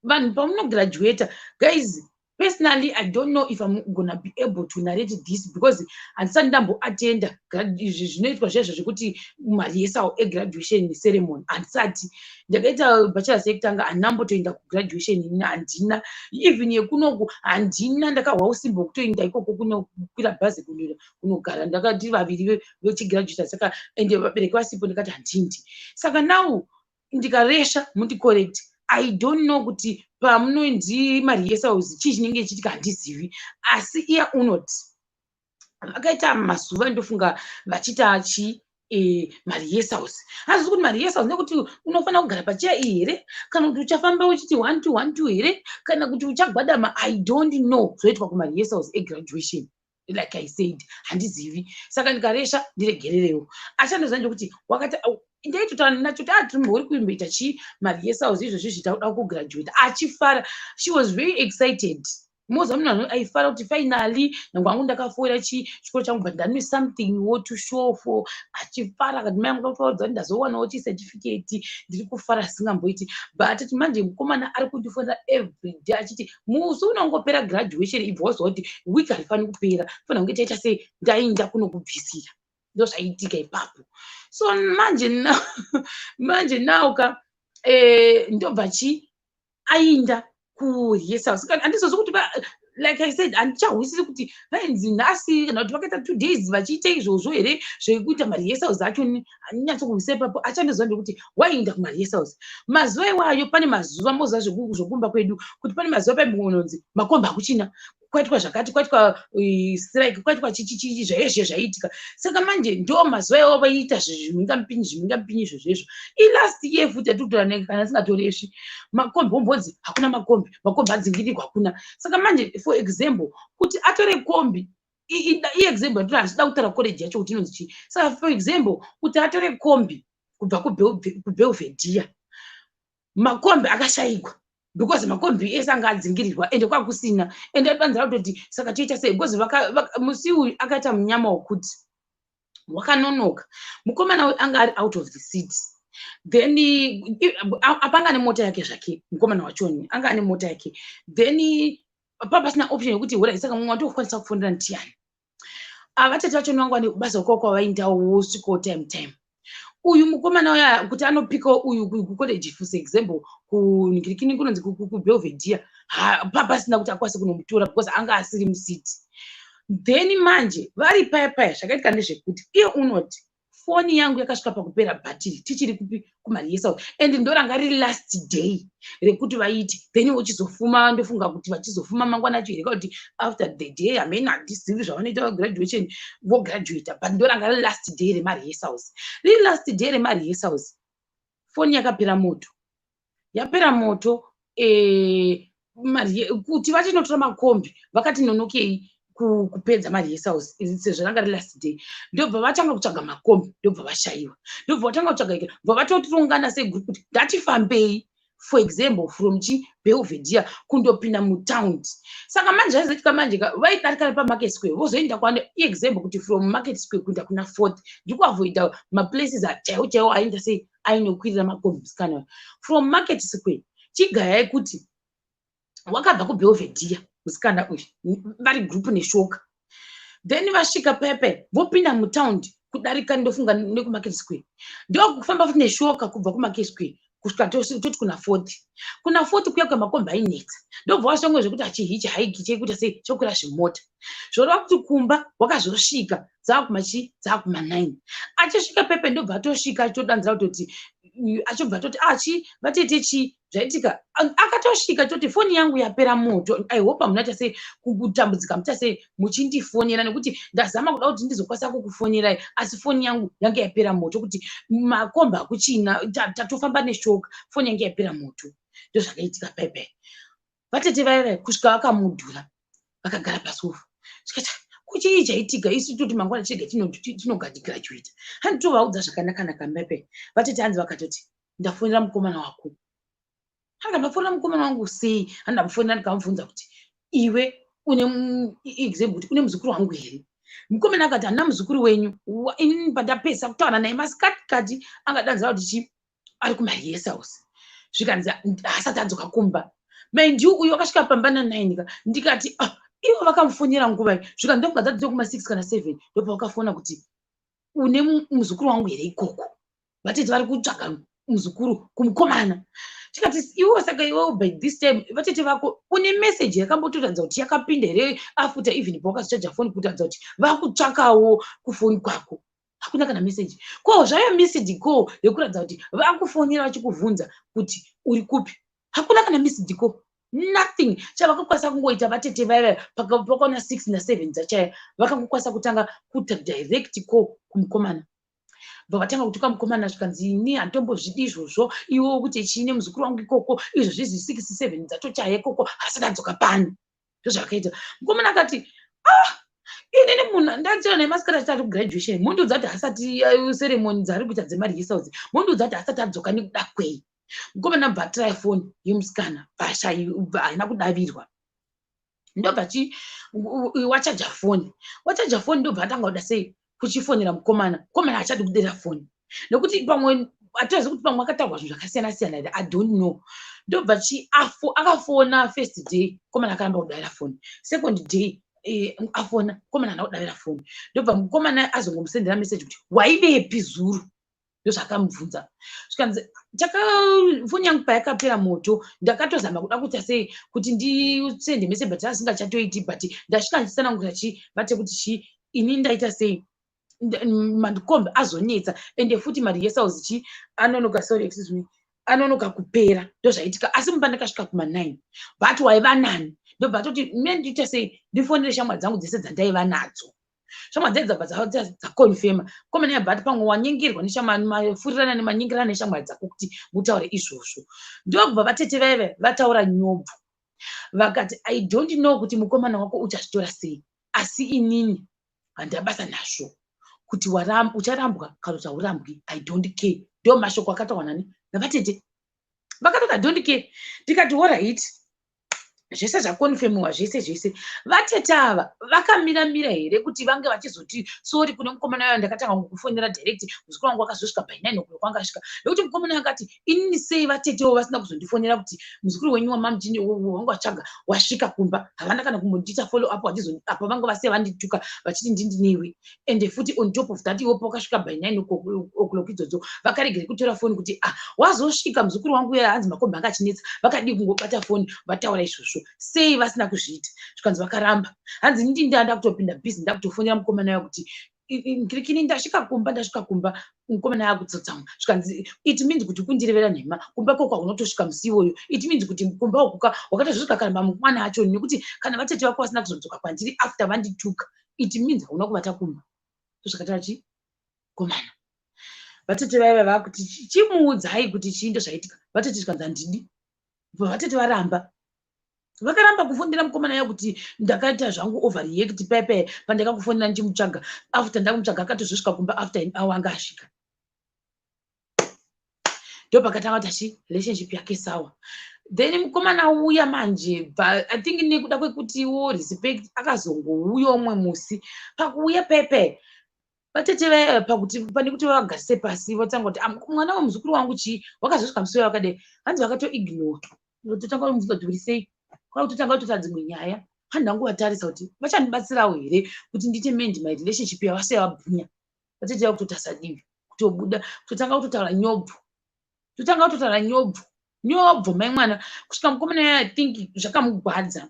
vanhu pamunograduata, guys, personally I don't know if I'm gonna be able to narrate this because handisati ndamboatenda izvi zvinoitwa zvezvo zvekuti marehearsal egraduation ceremony. Handisati ndakaita bachelors yekutanga, handinambotoenda kugraduation, handina even yekunoku, handina. Ndakahwa usimba hwekutoenda ikoko kunokwira bhazi kunogara. Ndakati vaviri vechigraduata, saka ende vabereki vasipo, ndikati handindi. Saka now ndikaresha, mundicorrect. I don't know kuti pamunonzi marehearsals chii chinenge chichiitika, handizivi. Asi iya unoti vakaita mazuva, ndofunga vachiita chi marehearsals. Hazvisi kuti marehearsals nekuti unofanira kugara pacheya iyi here, kana kuti uchafamba uchiti one two one two here, kana kuti uchagwadama. I don't know zvoitwa kumarehearsals egraduation. Like I said, handizivi, saka ndikaresha ndiregererewo. Achandoziva ndekuti wakati ndaitotaura nacho kuti atimbori kuimboita chii marehearsals izvozvi zvitauda kugraduate. Achifara, she was very excited. Moza munhu aifara kuti finally nyange hangu ndakafoira chikoro changu, but ndane something wo to show for. Achifara akati, "Mai, mukautaudza kuti ndazowanawo chicertificate, ndiri kufara asingamboiti." But ati manje mukomana ari kundifonera every day achiti musi unongopera graduation, ibva waziva kuti week harifaniri kupera, fanira kunge taita sei, ndainda kunokubvisira. Ndo zvaiitika ipapo. So manje manje nauka ndobva chi ainda kurehearsal. Saka handizozi kuti, like I said, handichahwisisi kuti vainzi nhasi kana kuti vakaita 2 days vachiita izvozvo here zvekuita marehearsals acho. Handinyatsokuhwisa ipapo. Achandiziva ndekuti waienda kumarehearsals mazuva iwayo. Pane mazuva, moziva zvokumba kwedu kuti pane mazuva paimbononzi makombi hakuchina, kwaitwa zvakati, kwaitwa strike, kwaitwa chichichichi, zvaizve zvaiitika. Saka manje ndo mazuva iwawo vaiita zvimhingamupinyi, zvimhingamupinyi izvozvo izvo. Ilast year futi yatikutora, kana asingatoresvi, makombi ombonzi hakuna makombi, makombi adzingirirwa, hakuna. Saka manje, for example, kuti atore kombi, iexample yatoti handida kutaura college yacho kuti inonzi chii. Saka for example, kuti atore kombi kubva kuBelvedere, makombi akashayikwa because makombi ese anga adzingirirwa, ende kwakusina, ende aibanzira kutoti saka toita sei, because musi uyu akaita munyama wokuti wakanonoka. Mukomana uyu anga ari out of the city. Then apanga nemota yake zvake, mukomana wachoni anga ane mota yake. Then papasina option yekuti hora, saka mumwe watokwanisa kufonera ndiani? Avatete vachoni vanga vane kubasa kwavo kwavaindawo, svikawo time time. Uyu mukomana uya kuti anopikawo uyu kucollege, for example, kuningirikini kunonzi kuBelvedere, papasina kuti akwanise kunomutora because anga asiri mucity. Then manje vari paya paya, zvakaitika ndezvekuti iye unoti, "Foni yangu yakasvika pakupera bhatiri tichiri kupi, kumarehearsal, and ndo ranga riri last day rekuti vaite." Then vochizofuma, ndofunga kuti vachizofuma mangwana acho here, kuti after the day, hamene, handizivi zvavanoita graduation, vograduata, but ndo ranga riri last day remarehearsals. Riri last day remarehearsals, foni yakapera moto. Yapera moto, kuti vachinotora makombi vakati nonokei kupedza marehearsals sezvo ranga riri last day. Ndobva vatanga kutsvaga makombi, ndobva vashayiwa, ndobva vatanga kutsvaga, bva vatotirongana segroup kuti ngatifambei, for example, from chi Belvedere kundopinda mutaundi. Saka manje zvaizoitika manje, vaidarika paMarket Square, vozoenda kwane example kuti from Market Square kuenda kuna Fourth, ndikuavoida maplaces chaiwo chaiwo aenda sei, ainokwirira makombi musikana. From Market Square, chigayai kuti wakabva kuBelvedere musikana uyu, vari group neshoka. Then vasvika pepe, vopinda mutaundi kudarika, ndofunga nekuMarket Square, ndokufamba futi neshoka kubva kuMarket Square kusvika toti kuna Fourth. Kuna Fourth kuya kwemakombi ainetsa, ndobva wasvongo zvekuti achihichi haiki chekuita sei, chokwira zvimota. Zvoreva kuti kumba wakazosvika dzaakumachi dzaakuma9. Achisvika pepe, ndobva atosvika achitodanzira kutoti, achibva atoti, achi vatete, chii zvaitika? Akatosvika toti, "Foni yangu yapera moto. I hope hamuna sei kutambudzika, muta sei muchindifonera, nekuti ndazama kuda kuti ndizokwanisa kukufonerai, asi foni yangu yange yapera moto, kuti makombi hakuchina, tatofamba neshoka, foni yange yapera moto." Ndozvakaitika paipai. Vatete vaya kusvika vakamudhura, vakagara pasofa, zvikati, Kuchii chaitika? Isu toti mangwana chega tinogadigraduate. Handi tovaudza zvakanaka-naka mepe vatete. Hanzi vakatoti, "Ndafonera mukomana wako." Handi ndafonera mukomana wangu sei? Handi ndamufonera, ndikamubvunza kuti, "Iwe une example kuti une muzukuru wangu here?" Mukomana akati, "Handina muzukuru wenyu." Inini pandapesa kutaura naye masikati kati, angadanzira kuti chi ari kumarehearsals, zvikanzi haasati adzoka kumba. Mind you, uyu wakasvika pamba na9 ka. Ndikati, "Ah, ivo vakamufonera nguvai?" Zvikanzi, "Ndofunga dzadzidze kuma6 kana 7 ndopavakafona kuti une muzukuru wangu here ikoko. Vatete vari kutsvaga muzukuru kumukomana." Tikati, "Iwo saka iwewo by this time vatete vako une meseji yakambotoratidza kuti yakapinda here after even pawakazochaja foni kutaridza kuti vakutsvakawo kufoni kwako?" Hakuna kana meseji ko zvayo, message call yekuratidza kuti vakufonera vachikubvunza kuti uri kupi. Hakuna kana message call, nothing. Chavakakwanisa kungoita vatete vaiva pakaona 6 na7 dzachaya, vakangokwanisa kutanga kuita direct call kumukomana. Bva vatanga kutuka mukomana, zvikanzi, "Ini handitombozvidi izvozvo. Iwe kuti chiine muzukuru wangu ikoko, izvo zvizi 6 7 dzatochaya ikoko, asati adzoka pano." Ndozvakaita mukomana. Akati, "Ah, inini munhu ndachira nemasikati achiti ari kugraduation, mondiudza kuti hasati ceremony dzaari kuita dzemarehearsals, mondiudza kuti hasati adzoka nekuda kwei?" Mukomana bva atirai foni yemusikana, bva haina kudavirwa. Ndobva chi wachaja foni, wachaja foni, ndobva atanga kuda sei kuchifonera mukomana. Mukomana achadi kudera foni nekuti pamwe hatizivi kuti pamwe akataurwa zvinhu zvakasiyana siyana here, I don't know. Ndobva chi akafona first day, mukomana akaramba kudavira foni. Second day afona, mukomana haana kudavira foni. Ndobva mukomana azongomusendera message kuti, "Waivepi zuro?" Ndozvaakamubvunza. Zvikanzi, "Taka foni yangu payakapera moto, ndakatozama kuda kuita sei kuti ndisende message, but asingachatoiti. But ndasvika ndichisangura chi vate kuti chi ini ndaita sei, mandikombi azonetsa, ende futi marehearsals chi anonoka, sorry, excuse me, anonoka kupera. Ndozvaitika. Asi mumba ndakasvika kuma9, but waiva nani?" Ndobva atoti, "Me ndiita sei, ndifonere shamwari dzangu dzese dzandaiva nadzo." Shamwari dzedu dzabva dzakonfema. Komana yabva ati, "Pamwe wanyengerwa nemafurirana nemanyengerana neshamwari dzako kuti mutaure izvozvo." Ndokubva vatete vaive vataura nyobvo, vakati, "I don't know kuti mukomana wako uchazvitora sei, asi inini handina basa nazvo kuti ucharambwa kana kuti haurambwi. I don't care." Ndo mashoko akataurwa nani navatete. Vakatoti, "I don't care." Ndikati, "Alright." Zvese zvakonfemiwa, zvese zvese. Vatete ava vakamira-mira here kuti vange vachizoti, "Sorry kune mukomana uyo, ndakatanga kukufonera direct, muzukuru wangu wakazosvika by 9 o'clock wanga asvika," nekuti mukomana akati, "Inini sei vatetewo vasina kuzondifonera kuti muzukuru wenyu wamamutini wangu watsvaga wasvika kumba?" Havana kana kumbondiita follow up. Apa vanga vasiya vandituka vachiti ndindinewe. Ende futi on top of that, iwopo wakasvika by 9 o'clock idzodzo, vakaregere kutora foni kuti, "Ah, wazosvika muzukuru wangu uya, hanzi makombi anga achinetsa." Vakadii kungobata foni vataura izvozvo? Sei vasina kuzviita? Zvikanzi vakaramba. Hanzi, "Ndi ndanda kutopinda busy, ndakutofonera mukomana uya kuti kirikini, ndasvika kumba, ndasvika kumba." Mukomana akutsotsamwa. Zvikanzi, "It means kuti kundirevera nhema. Kumba koko haunotosvika musi iwoyo. It means kuti kumba ukuka wakatozosvika kana mangwana acho, nekuti kana vatete vako vasina kuzodzoka kwandiri after vandituka, it means hauna kuvata kumba." Ndozvakataura chi komana. Vatete vaiva vakuti, "Chimuudzai kuti chii ndozvaitika." Vatete zvikanzi, "Handidi." Vatete varamba, vakaramba kufundira mukomana uya kuti ndakaita zvangu overreact pepe pandakakufonera ndichimutsvaga. After ndakumutsvaga, akatozosvika kumba after an hour anga asvika. Ndopakatanga kuti achi relationship yake sawa. Then mukomana uya manje, I think nekuda kwekutiwo respect, akazongouya umwe musi. Pakuuya pepe, vatete vaya pakuti pane kuti vagarise pasi votanga kuti, "Ah, mwana wemuzukuru wangu chii wakazosvika musi uya wakadai?" Hanzi vakatoignore, totanga kumubvunza kuti uri sei, kwakutotanga kutoita dzimwe nyaya. Handangovatarisa kuti vachandibatsirawo here kuti ndiite mend my relationship yavasiya vabhunya. Vatete vakutotarisa divi, kutobuda, kutotanga kutotaura nyobvo, totanga kutotaura nyobvo nyobvo mai mwana, kusvika mukomana, I think zvakamugwadza.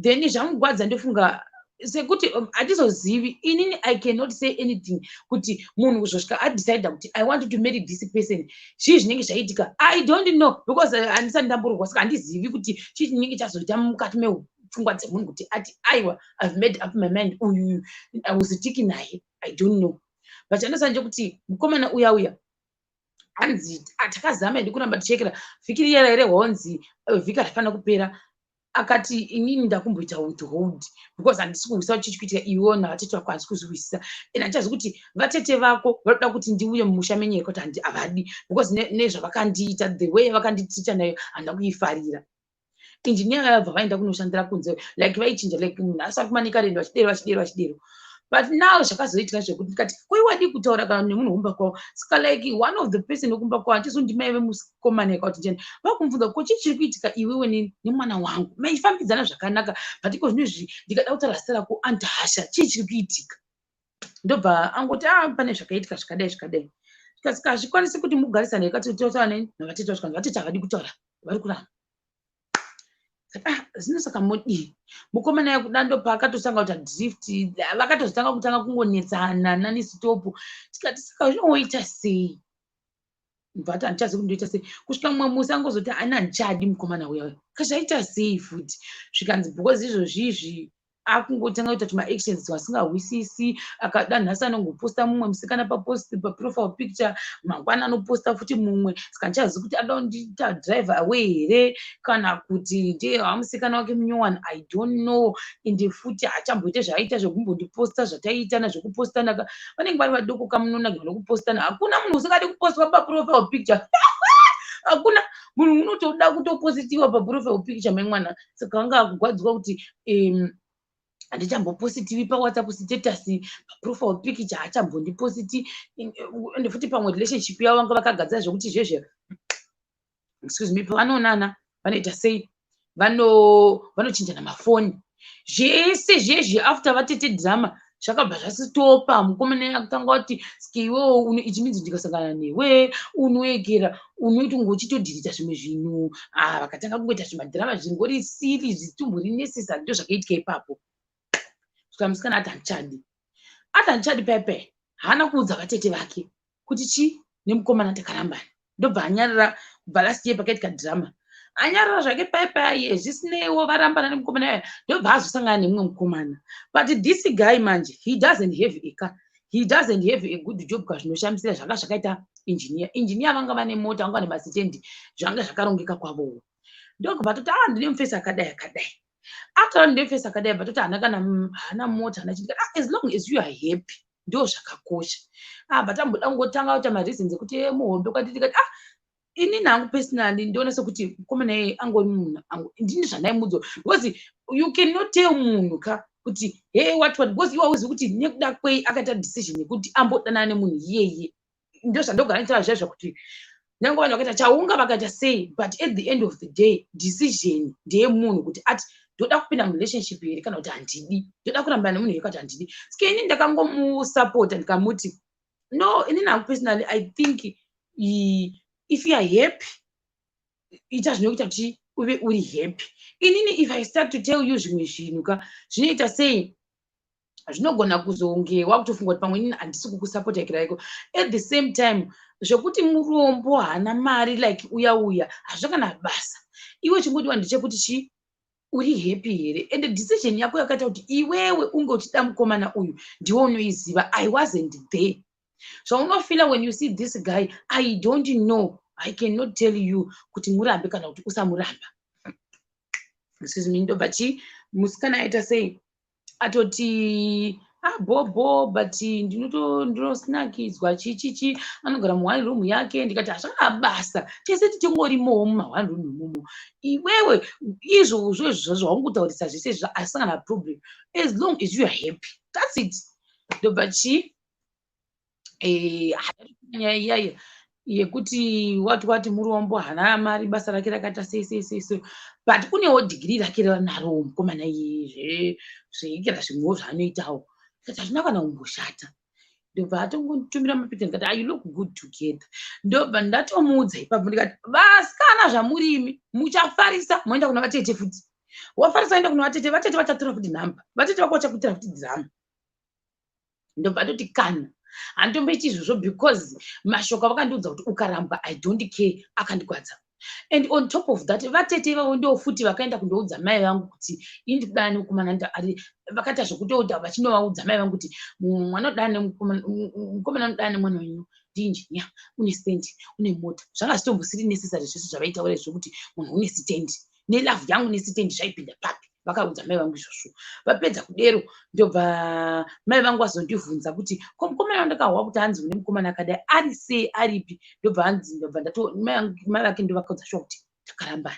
Then zvamugwadza, ndofunga sekuti hatizozivi. Inini I cannot say anything kuti munhu kuzosvika adecida kuti, "I want to marry this person," zvii zvinenge zvaitika, I don't know, because handisati ndambororwa, saka handizivi kuti chii chinenge chazoita mukati mepfungwa dzemunhu kuti ati, "Aiwa, I've made up my mind, uyu hauzitiki naye." I don't know, but chandosanje ndekuti mukomana uya uya, hanzi takazama hedu kuramba tichiekera vhiki riya rehonzi vhiki harifanira kupera. Akati, "Inini ndakumboita withhold because handisi kuhwisisa kuti chichi kuitika iwewo navatete vako. Handisi kuzvihwisisa and handichazivi kuti vatete vako vanoda kuti ndiuye mumusha menyu here, kuti havadi, because nezvavakandiita, the way yavakanditicha nayo, handina kuifarira." Injiniya vayabva vaenda kunoshandira kunze, like vaichinja, like munhu asati kuManicaland, vachidero, vachidero, vachidero. But now zvakazoitika zvekuti ndikati, "Koiwadi kutaura kana nemunhu wekumba kwavo?" Saka like one of the person wekumba kwavo, handizo, ndimai vemukomana, yakakuti njani, vakumubvunza, "Ko chii chiri kuitika iwewe nemwana wangu? Maifambidzana zvakanaka, but iko zvino izvi ndikada kutaura zita rako andihasha. Chii chiri kuitika?" Ndobva angoti, "A ah, pane zvakaitika zvakadai zvakadai." Saka hazvikwanisi kuti mugarisane. Ikati totaura navatete, vasvikanzi vatete havadi kutaura, vari kuramba. Ah, zvino saka modii? Mukomana yekuda ndopaakatotanga kuita drift, vakatozotanga kutanga kungonetsana nani-stop. Tikati, "Saka zvinoita sei?" Bvati, "Handichazivi kuti ndoita sei." Kusvika mumwe musi angozoti, "Ana, handichadi mukomana uya." Kazvaita sei futi? Zvikanzi, "Because izvozvizvi akungotanga kuita tumaactions vasingahwisisi. Akada nhasi anongoposta mumwe musikana papost, paprofile picture, mangwana anoposta futi mumwe. Saka handichazivi kuti ada kundiita drive away here kana kuti ndiye wamusikana wake munyowani. I don't know. Ende futi haachamboite zvaaita zvekumbondiposta zvataiitana zvekupostana. Vanenge vari vadoko kamunonagirwa nekupostana. Hakuna munhu usingadi kupostwa paprofile picture. Hakuna munhu unotoda kutopositiwa paprofile picture memwana. Saka anga akugwadziwa kuti handichambopostitiwi paWhatsApp status, paprofile picture haachambondipositi. Ende futi pamwe relationship yavo vanga vakagadzira zvekuti izvezve, excuse me, pavanoonana vanoita sei, vanochinjana mafoni, zvese zvezvi. After vatete drama zvakabva zvasitopa. Mukomana akutanga kuti, 'Sike iwewo, it means ndikasangana newe unoekera unoiti kunge uchitodhirita zvimwe zvinhu.' Ah, vakatanga kungoita zvimadhirama zvingori siri, zvitumbori necessary. Ndo zvakaitika ipapo. Svika musikana ati, "Handichadi." Ati, "Handichadi." Pepe haana kuudza vatete vake kuti chi nemukomana takarambana. Ndobva anyarara kubva last year pakaitika dhirama. Anyarara zvake paipai, zvisineiwo varambana nemukomana uya. Ndobva azosangana nemumwe mukomana, but this guy manje, he doesn't have a car, he doesn't have a good job. Kazvinoshamisira zvanga zvakaita engineer. Engineer vanga vane mota, vanga vane masitendi, zvanga zvakarongeka kwavowo. Ndokubva toti, "A, ndine mufesi akadai akadai." Ataura, "Ndine mufesi akadai," bva toti, "Haana kana, haana mota, haana chii." "Ah, as long as you are happy, ndo zvakakosha." Abva tamboda kungotanga kuita mareasons ekuti e muhombe kwati. Tikati, "Ah, inini hangu personally ndiona sekuti mukomana iyeye angori munhu ndini zvandaimudzo, because you cannot tell munhu ka kuti hey, what what, because iwe hauzivi kuti nekuda kwei akaita decision yekuti ambodanana nemunhu iyeye." Ndo zvandogara nditaura zviya zvakuti nyange vanhu vakaita chaunga, vakaita sei, but at the end of the day decision ndeyemunhu kuti ati, "Ndoda kupinda murelationship here kana kuti handidi? Ndoda kurambana nemunhu here kana kuti handidi?" Saka ini ndakangomusapota, ndikamuti, "No, inini hangu personally I think if you are happy, ita zvinokuita kuti uve uri happy. Inini if I start to tell you zvimwe zvinhu ka, zvinoita sei, zvinogona kuzonge wakutofunga kuti pamwe inini handisi kukusapota ikiraiko. At the same time, zvekuti murombo, haana mari, like uya uya, hazvina kana basa. Iwe chingodiwa ndechekuti chi uri happy here, and decision yako yakaita kuti iwewe unge uchida mukomana uyu ndiwe unoiziva. I wasn't there. Zvaunofila when you see this guy, I don't know. I cannot tell you kuti murambe kana kuti usamuramba." Excuse me. Ndobva chi musikana aita sei, atoti, "Ah, bhobho, but ndinosinakidzwa chichichi, anogara muone room yake." Ndikati, "Hazvina basa, tese tichingorimowo mumaone room imomo. Iwewe izvozvo izvozvo zvaungutaurisa zvese izvozvo asina kana problem. As long as you are happy, that's it." Ndobva chi nyaya iyaya yekuti wati wati murombo, haana mari, basa rake rakaita sei sei sei sei, but kunewo dhigiri rake ranarowo mukomana iyeye, zveikira zvimwewo zvaanoitawo. Ndikati, "Hazvina kana kumboshata." Ndobva atongotumira mapicha. Ndikati, "Ah, you look good together." Ndobva ndatomuudza ipapo, ndikati, "Vasikana, zvamurimi muchafarisa, moenda kuna vatete futi. Wafarisa, enda kuna vatete, vatete vachatora futi nhamba, vatete vako vachakuitira futi drama." Ndobva atoti, "Kana handitomboiti izvozvo, because mashoko avakandiudza kuti ukaramba, I don't care, akandigwadza. And on top of that, vatete ivavo ndo futi vakaenda kundoudza mai vangu kuti ini ndikudana nemukomana ari." Vakaita zvekutoita vachinovaudza mai vangu kuti mwana udana mukomana anodana nemwana wenyu ndiinjiniya, une stendi, une mota. Zvanga zvitombosiri necessary zvese zvavaitaura izvo kuti munhu une stendi. Nelove yangu nesitendi zvaipinda papi? Vakaudza mai vangu izvozvo. Vapedza kudero, ndobva mai vangu vazondibvunza kuti, "Ko mukomana wandakahwa kuti hanzi une mukomana akadai ari sei, aripi?" Ndobva hanzi, ndobva ndato mai vake ndovakaudza shuwa kuti takarambana.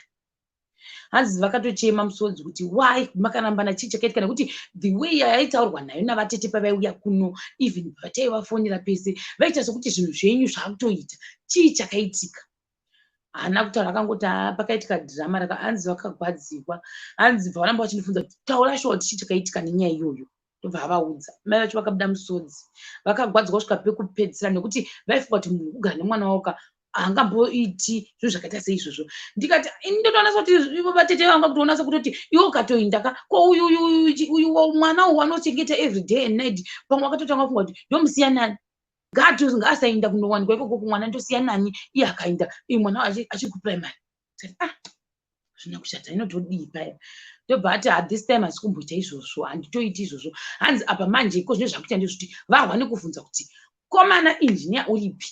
Hanzi vakatochema musodzi kuti, "Why makarambana? Chii chakaitika?" Nekuti the way yaitaurwa nayo navatete pavaiuya kuno, even pataivafonera pese, vaita sekuti zvinhu zvenyu zvakutoita. Chii chakaitika? Haana kutaura, akangoti, "Ha, pakaitika dhirama raka." Hanzi vakagwadzirwa. Hanzi bva varamba vachindibvunza kuti, "Taura shuwa kuti chii chakaitika nenyaya iyoyo." Ndobva avaudza. Mai vacho vakabuda musodzi, vakagwadzirwa kusvika pekupedzisira, nekuti vaifunga kuti munhu kugara nemwana wavo ka haangamboiti zvinhu zvakaita seizvozvo. Ndikati ini ndotoona sekuti ivo vatete vanga kutoona sekutoti iwe ukatoinda ka, ko uyu uyu mwana uyu wanochengeta every day and night, pamwe wakatotanga kufunga kuti, "Ndomusiya nani? Ngaasainda kunowanikwa ikoko kumwana, ndosiya nani iye akainda, iye mwana achiri kuprimary?" Ah, zvina kushata, inotodii paya? Ndobva ati, "At this time hasi kumboita izvozvo, handitoiti izvozvo." Hanzi apa manje iko zvine zvakuita ndezvekuti vahwa nekuvhunza kuti, "Komana injiniya uripi?"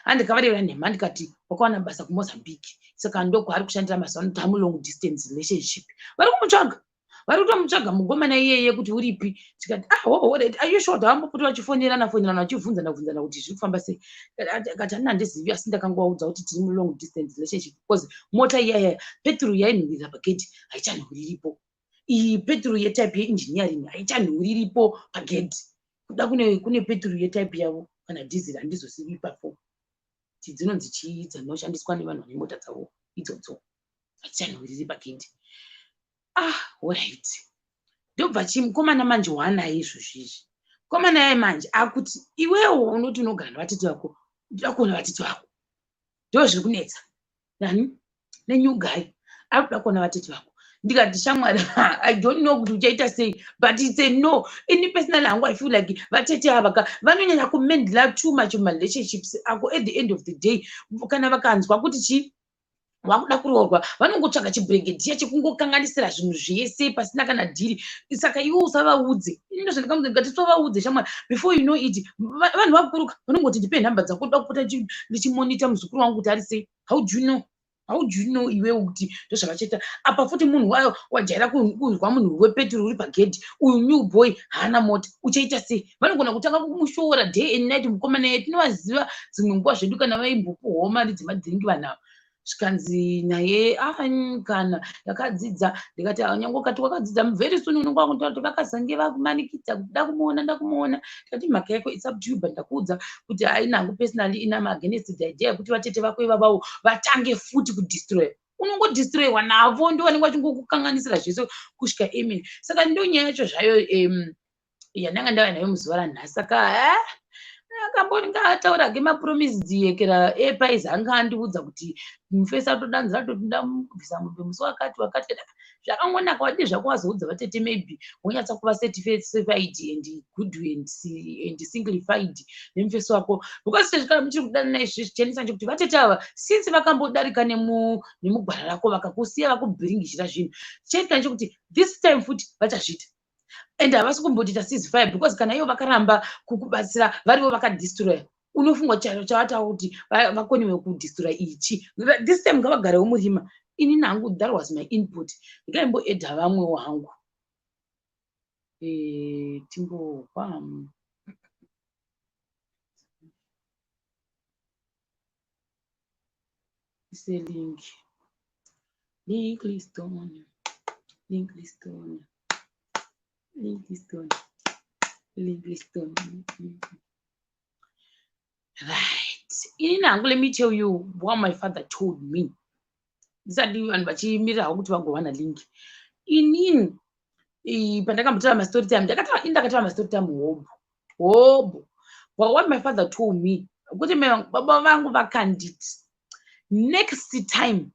Handikavarevera nhema, ndikati wakawana basa kuMozambique, saka ndokwaari kushandira mazuva ano, tamu long distance relationship. Vari kumutsvaga, vari kutomutsvaga mugomana iyeye kuti uripi. Tikati, "Ah, alright, are you sure?" Tavambopota vachifonerana fonerana, vachibvunzana bvunzana kuti zviri kufamba sei. Kati, "Hanina, handizivi, asi ndakangovaudza kuti tiri mulong distance relationship, because mota iyaya peturu yainhuhwirira pagedhi haichanhuhwiriripo. Iyi peturu yetype yeengineering haichanhuhwiriripo pagedhi. Kuda kune peturu yetype yavo kana dhizeri, handizozivi ipapo kuti dzinonzi chii dzinoshandiswa nevanhu vane mota dzavo idzodzo, hadzichanhuhwiriri pagedhi." Ah, alright. Ndobva chimukomana manje waanaye izvozvi izvi, mukomana yaye manje akuti, "Iwewo unoti unogara navatete vako, ndoda kuona vatete vako." Ndo zviri kunetsa nani nenew guy, ari kuda kuona vatete vako. Ndikati, "Shamwari, I don't know kuti uchaita sei, but it's a no. Ini personally hangu, I feel like vatete ava ka vanonyanya kumeddle too much mumarelationships ako. At the end of the day, kana vakanzwa kuti chii wakuda kuroorwa, vanongotsvaga chibhuregedhiya chekungokanganisira zvinhu zvese pasina kana dhiri. Saka iwe usavaudze." Ini ndozvandikamudza, ndikati, "Sovaudze shamwari, before you know it, vanhu vakuruka vanongoti, 'Ndipe nhamba dzako, ndoda kupota ndichimonita muzukuru wangu kuti ari sei.' How do you know? How do you know iwewe kuti ndozvavachaita?" Apa futi munhu wayo wajaira kunzwa munhu wepeturu uri pagedhi, uyu new boy haana mota, uchaita sei? Vanogona kutanga kumushora day and night mukomana ye. Tinovaziva dzimwe nguva zvedu kana vaimbopuhwawo mari dzemadhiringi vanhu ava. Zvikanzi naye, "Ah, kana ndakadzidza." Ndikati, "Nyange ukati wakadzidza, very soon unonge wakuntaura kuti vakazange vakumanikidza kuda kumuona, ndakumuona." Ndikati, "Mhaka yako, it's up to you, but ndakuudza kuti haina hangu personally inam against the idea yekuti vatete vako ivavavo vatange futi kudestroy. Unongodestroyiwa navo, ndo vanenge vachingokukanganisira zvese kusvika amen." Saka ndo nyaya yacho zvayo yandanga ndava nayo muzuva ranhasi. Saka akambonge ataura ke mapromise dziyekera epaizi, anga andiudza kuti mufesi atodanzira toti ndamubvisa mombe musi wakati wakati. Zvakangonaka, wadii zvako wazoudza vatete, maybe wonyatsa kuva certified and good and simplified nemufesi wako, because kana muchiri kudanana izvizvi, chenesa nchekuti vatete ava, since vakambodarika nemugwara rako, vakakusiya vakubhiringishira zvinhu, chaitika nchekuti this time futi vachazviita, and havasi kumbotoita ceasefire, because kana ivo vakaramba kukubatsira, varivo vakadestroya, unofunga chavataura kuti vakoniwe kudestroya ichi this time? Ngavagarewo murima. Ini nangu, that was my input. Ndingaimboedha vamwewo hangu, timbohwa ise link, link listone, link listone, link listone, link listone. Right, ini hangu, let me tell you what my father told me ndisati vanhu vachimirirawo kuti vagowana link. Inini pandakambotaura mastory time, ini ndakataura mastory time hobho hobho, but what my father told me kuti baba vangu vakanditi, "Next time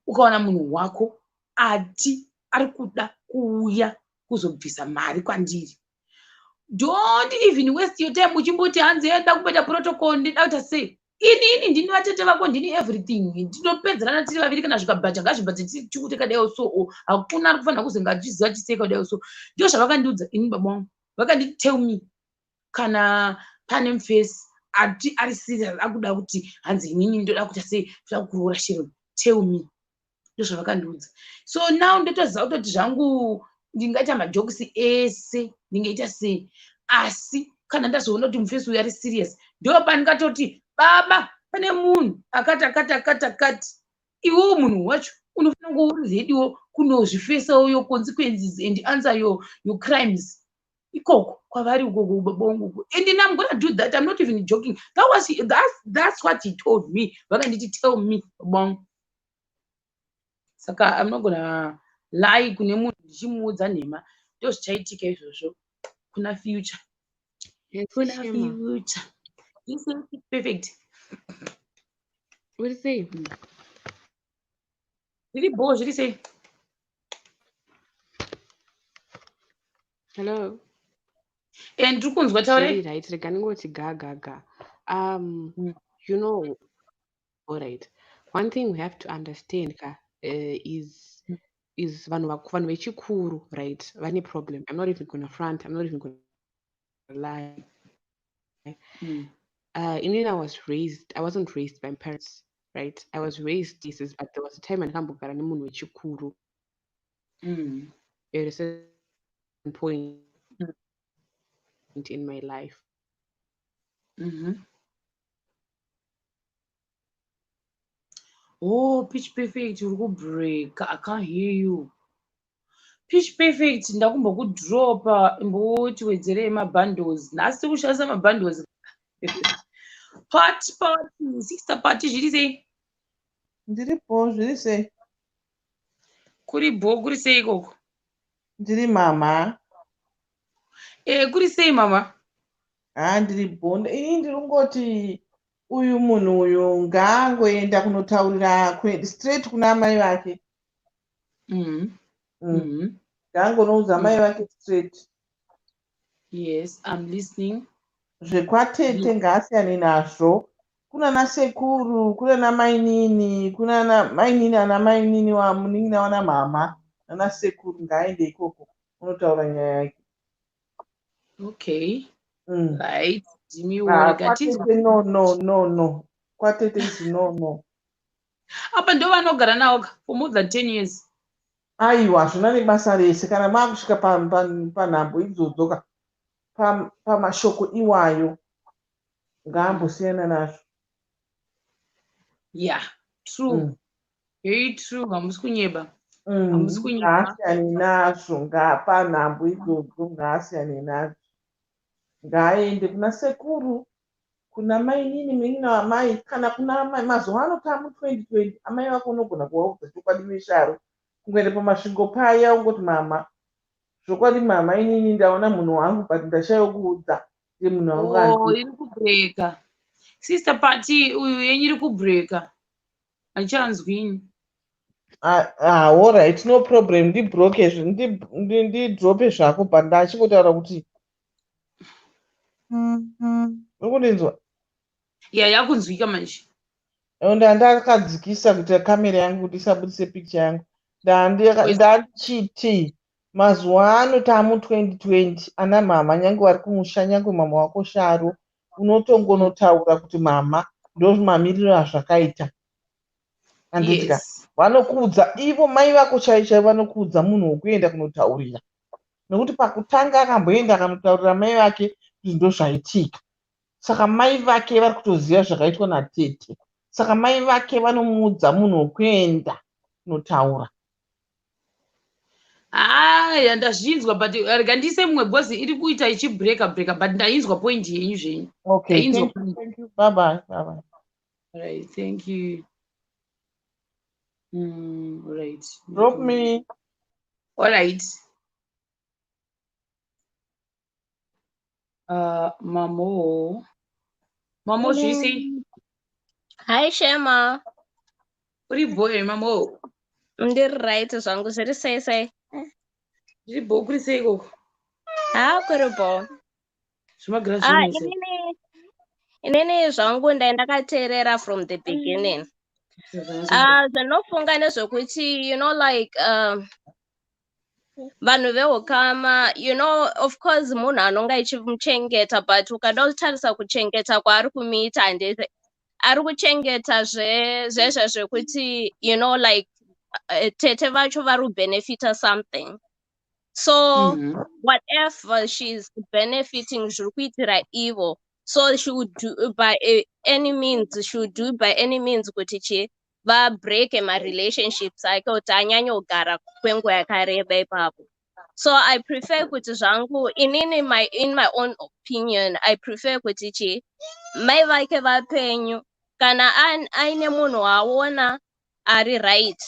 ukaona munhu wako ati ari kuda kuuya kuzobvisa mari kwandiri, don't even waste your time uchimboti hanzi enda kumboita protocol, ndida kuita sei. Ini ndini vatete vako, ndini everything. Ndinopedzerana tiri vaviri. Kana zvikabhacha, ngazvibhache tiri kadaiwo. So hakuna ari kufanira kuzenge achiziva chiseka kudaiwo." So ndio zvavakandiudza ini baba vangu. Vakanditi, "Tell me kana pane mufesi ati ari serious akuda kuti hanzi inini ndoda kuita sei, ndoda kuroora Sharon, tell me." Ndozvavakandiudza. So now ndotoziva kutoti zvangu ndingaita majokisi ese, ndingaita sei, asi kana ndazoona kuti mufesi uyu ari serious, ndo pandingatoti, "Baba, pane munhu akati akati akati akati." Iwewo munhu wacho unofanira kunge uri ready wo kunozvifesawo your consequences and answer your crimes ikoko kwavari ukoko, baba wangu uko. And I'm gonna do that. I'm not even joking. That's what he told me. Vakanditi, "Tell me, baba wangu." Saka I'm not gonna lie kune munhu ndichimuudza nhema. Ndo zvichaitika izvozvo kuna future. Yes, Kuna Shema. future. This is perfect. Uri sei? Zviri bho, zviri sei? Hello. And ndiri kunzwa, Zviri taurai. right. Rega ndingoti ga ga ga. All right. One thing we have to understand ka is vanhu vechikuru, right? Vane problem. I'm not even gonna front. I'm not even gonna lie. Inini I wasn't raised by my parents, right? I was raised cases, but there was a time andakambogara nemunhu wechikuru at a certain point in my life. Oh, Pitch Perfect, uri kubreaka. I can't hear you. Pitch Perfect, ndakumbokudropa, imbotiwedzerei mabundles. Nhasi tiri kushandisa mabundles. Party, party, sister party, zviri sei? Ndiripo, zviri sei? Kuri bho, kuri sei ikoko? Ndiri mama. E, kuri sei, mama? Ha, ndiri bho. Ini ndiri kungoti uyu munhu uyu ngaangoenda kunotaurira straight kuna amai vake. Ngaangonoudza amai vake straight. Yes, I'm listening. Zvekwatete ngaasiyane nazvo. Kunana sekuru, kunana mainini, kunana mainini, ana mainini wamunin'ina wana mama, nana sekuru, ngaaende ikoko unotaura nyaya yake. Okay. Right. Ndimiwo Ah, rega tinzwe. Kwatete, no, no, no, no. Kwatete is no, no. Apa ndo vanogara nawo ka for more than 10 years. Aiwa, hazvina nebasa rese kana maakusvika panhambo idzodzo ka, pamashoko iwayo ngaambosiyana nazvo. Yeah, true. Very true. Hamusi kunyeba. Hamusi kunyeba. Ngaasiyane nazvo, ngapanhambo idzodzo ngaasiyane nazvo, ngaaende kuna sekuru, kuna mainini, munin'ina wamai, kana kuna amai. Mazuva ano tamu 2020, amai vako unogona kuvaudza chokwadi nesharo, kungoenda paMasvingo paya ungoti, "Mama, zvokwadi mama, inini ndaona munhu wangu, but ndashaiwa kuudza kuti munhu wangu Oh, handi." iri kubreaka. Sister Party, uyu yenyu iri kubreaka. Handichanzwini. Ah, ah, alright, no problem. Ndibroke, ndidrope zvako, but ndachingotaura kuti uri kundinzwa? Ya, yakunzwika manje. Ndandakadzikisa kuitira kamera yangu kuti isabudise picture yangu. Ndachiti mazuva ano tamu 2020, ana mama nyange vari kumusha, nyange mama wako sharo, unotongonotaura kuti, "Mama, ndo mamiriro azvakaita," handiti ka? Vanokuudza ivo mai vako chaivo chaivo, vanokuudza munhu wokuenda kunotaurira, nekuti pakutanga akamboenda akanotaurira mai vake kuti ndo zvaitika. Saka mai vake vari kutoziva zvakaitwa natete, saka mai vake vanomuudza munhu wokuenda kunotaura. Aya, ndazvinzwa, but rega ndiise mumwe because iri kuita ichibreaka breaka, but ndainzwa point yenyu zvenyu. Okay. Ndainzwa Thank you, point. thank you. Bye bye, bye bye. Right, thank you. Right. Drop me. All right. Mamo. Mamo, zviri sei? Hi, Shema. Uri bho here, mamo? Ndiri right zvangu, zviri sei sei? Zviri bho, kuri sei ikoko? Ha, kuri bho. Zvimagara Ah, zvinhu sei? Inini zvangu ndai ndakateerera from the beginning. Ah, zvinofunga nezvekuti like vanhu veukama, of course munhu anonga achimuchengeta, but ukada kutarisa kuchengeta kwaari kumuita, handiti ari kuchengeta zvezve zvekuti like Tete vacho vari kubenefita something, so whatever she's benefiting zviri kuitira ivo. So she would do by any means, she would do by any means kuti chi vabreake marelationships ake kuti anyanyogara kwenguva yakareba ipapo. So I prefer kuti zvangu inini, in my own opinion, I prefer kuti chi mai vake vapenyu, kana aine munhu waaona ari right,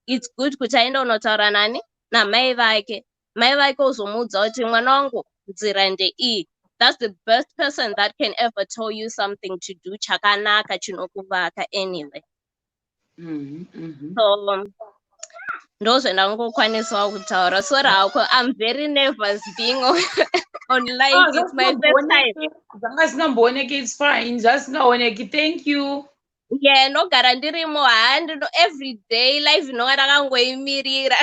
it's good kuti aende unotaura nani, namai vake. Mai vake uzomuudza kuti, "Mwana wangu, nzira ndeiyi." That's the best person that can ever tell you something to do chakanaka chinokuvaka anyway. So ndozvendangokwanisawo kutaura. Sorry hako, I'm very nervous being on live. Ah, it's my first time. Zvanga zvisingambooneki, it's fine, zvasingaoneki. Thank you. Yeah, ndogara ndirimo handino every day live, inonga ndakangoimirira.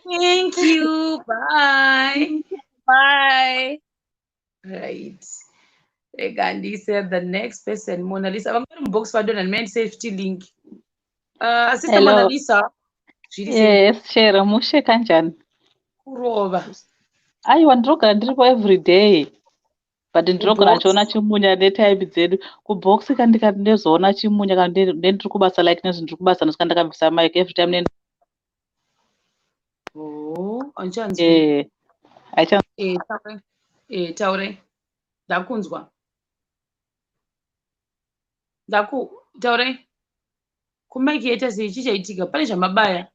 Thank you, bye. Bye. Right, rega ndise the next person, Mona Lisa. Vanga vari mubox vadonha, ndimene safety link. Sister. Hello. Mona Lisa, zviri sei? Yes, Shero, mushe kanjani? Kurova. Aiwa, ndinogara ndiripo every day. But ndinogara Kubox? ndichiona chimunya netype dzedu. Kubox kandikati ndozoona chimunya kana ndiri kubasa, like nezvi ndiri kubasa, ndosaka ndakabvisa mic every time. Oh, anchanzwi. Acha. Taurai. Taurai, ndakunzwa. Ndaku taurai kumaiki yaita sei? Chichaitika pane zvamabaya.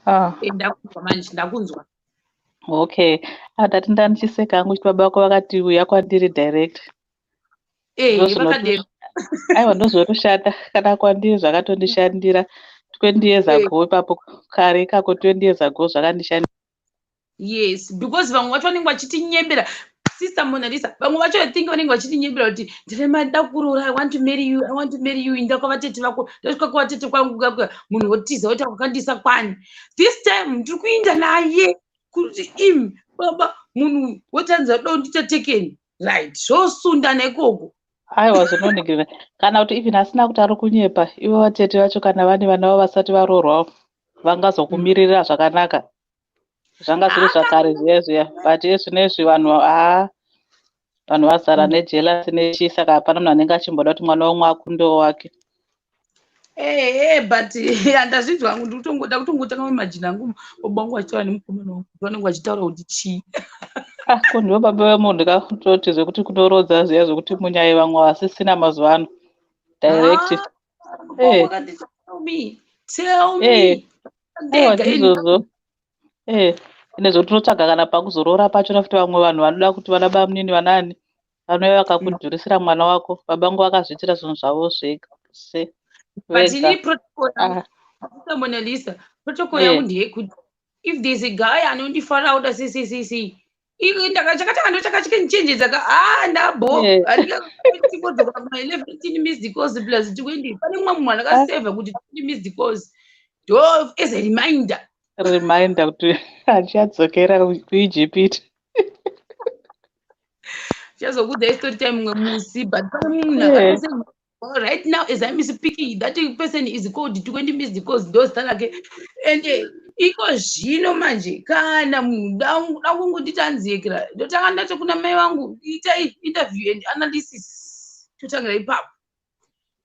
Ah, Ndakunzwa manje, ndakunzwa. Okay. Ah, ndati ndanichiseka hangu kuti baba vako vakati uya kwandiri direct. Vakadero. Aiwa, ndozvotoshanda kana kwandiri, zvakatondishandira 20 years ago ipapo, kare ikako, 20 years ago zvakandishandira. Yes, because vamwe vacho vanenge vachitinyembera, Sister Mona Lisa. Vamwe vacho, I think vanenge vachitinyembera kuti ndine mada kuroora, I want to marry you, I want to marry you. Inda kwavatete vako, ndosvika kwavatete kwangu kakwa, munhu wotiza woti wakandisa kwani. This time ndiri kuinda naye kuti imi baba, munhu wotanza do ndita tekeni, right, zvosundana ikoko. Aiwa, zvinoningirira kana kuti even asina kuti ari kunyepa, ivo vatete vacho kana vane vana vavo vasati varoorwa vangazokumirira zvakanaka. Zvanga zviri zvakare zviya zviya, but ezvinezvi vanhu, haa, vanhu vazara nejealousy nechii, saka hapana munhu anenge achimboda kuti mwana womwe akundewo wake. Ehe, but handazvinzwa hangu, ndikutongoda kutongotanga memajina angu, baba vangu vachitaura nemukomana wangu, vanenge vachitaura kuti chii? Ah, ko ndivo baba vemunhu kakutoti zvekuti kunorodza zviya zvekuti munyai vamwe vasisina mazuva ano direct. Ah, wakati, "Tell me, tell me." Aiwa, Ndega ini. Ndizvozvo, ine zvototsvaga kana pakuzoroora pachona futi, vamwe vanhu vanoda kuti vana bamunini vanani vanouya vakakudhurisira mwana wako. Baba vangu vakazviitira zvinhu zvavo zvega se But vega. ini protocol yangu, Ah, Mona Lisa, protocol yangu ndeyekuti if there's a guy anondifara uda sei sei sei sei, chakatanga ndo chakachikenichenjedza ka, ah, ndabho handingodzoka kuma 11 missed calls plus 20. Pane mumwe munhu andakasevha kuti 20 missed calls, ndo as a reminder. Reminder kuti handichadzokera kuIjipiti. Chazokuudza story time mumwe musi, but pane munhu akaseva. Well, right now as I'm speaking, that person is called 20 missed calls, ndo zita rake. And iko zvino manje kana munhu da kungonditi anziyekera, ndotanga ndati kuna mai vangu, itai interview and analysis, totangira ipapo.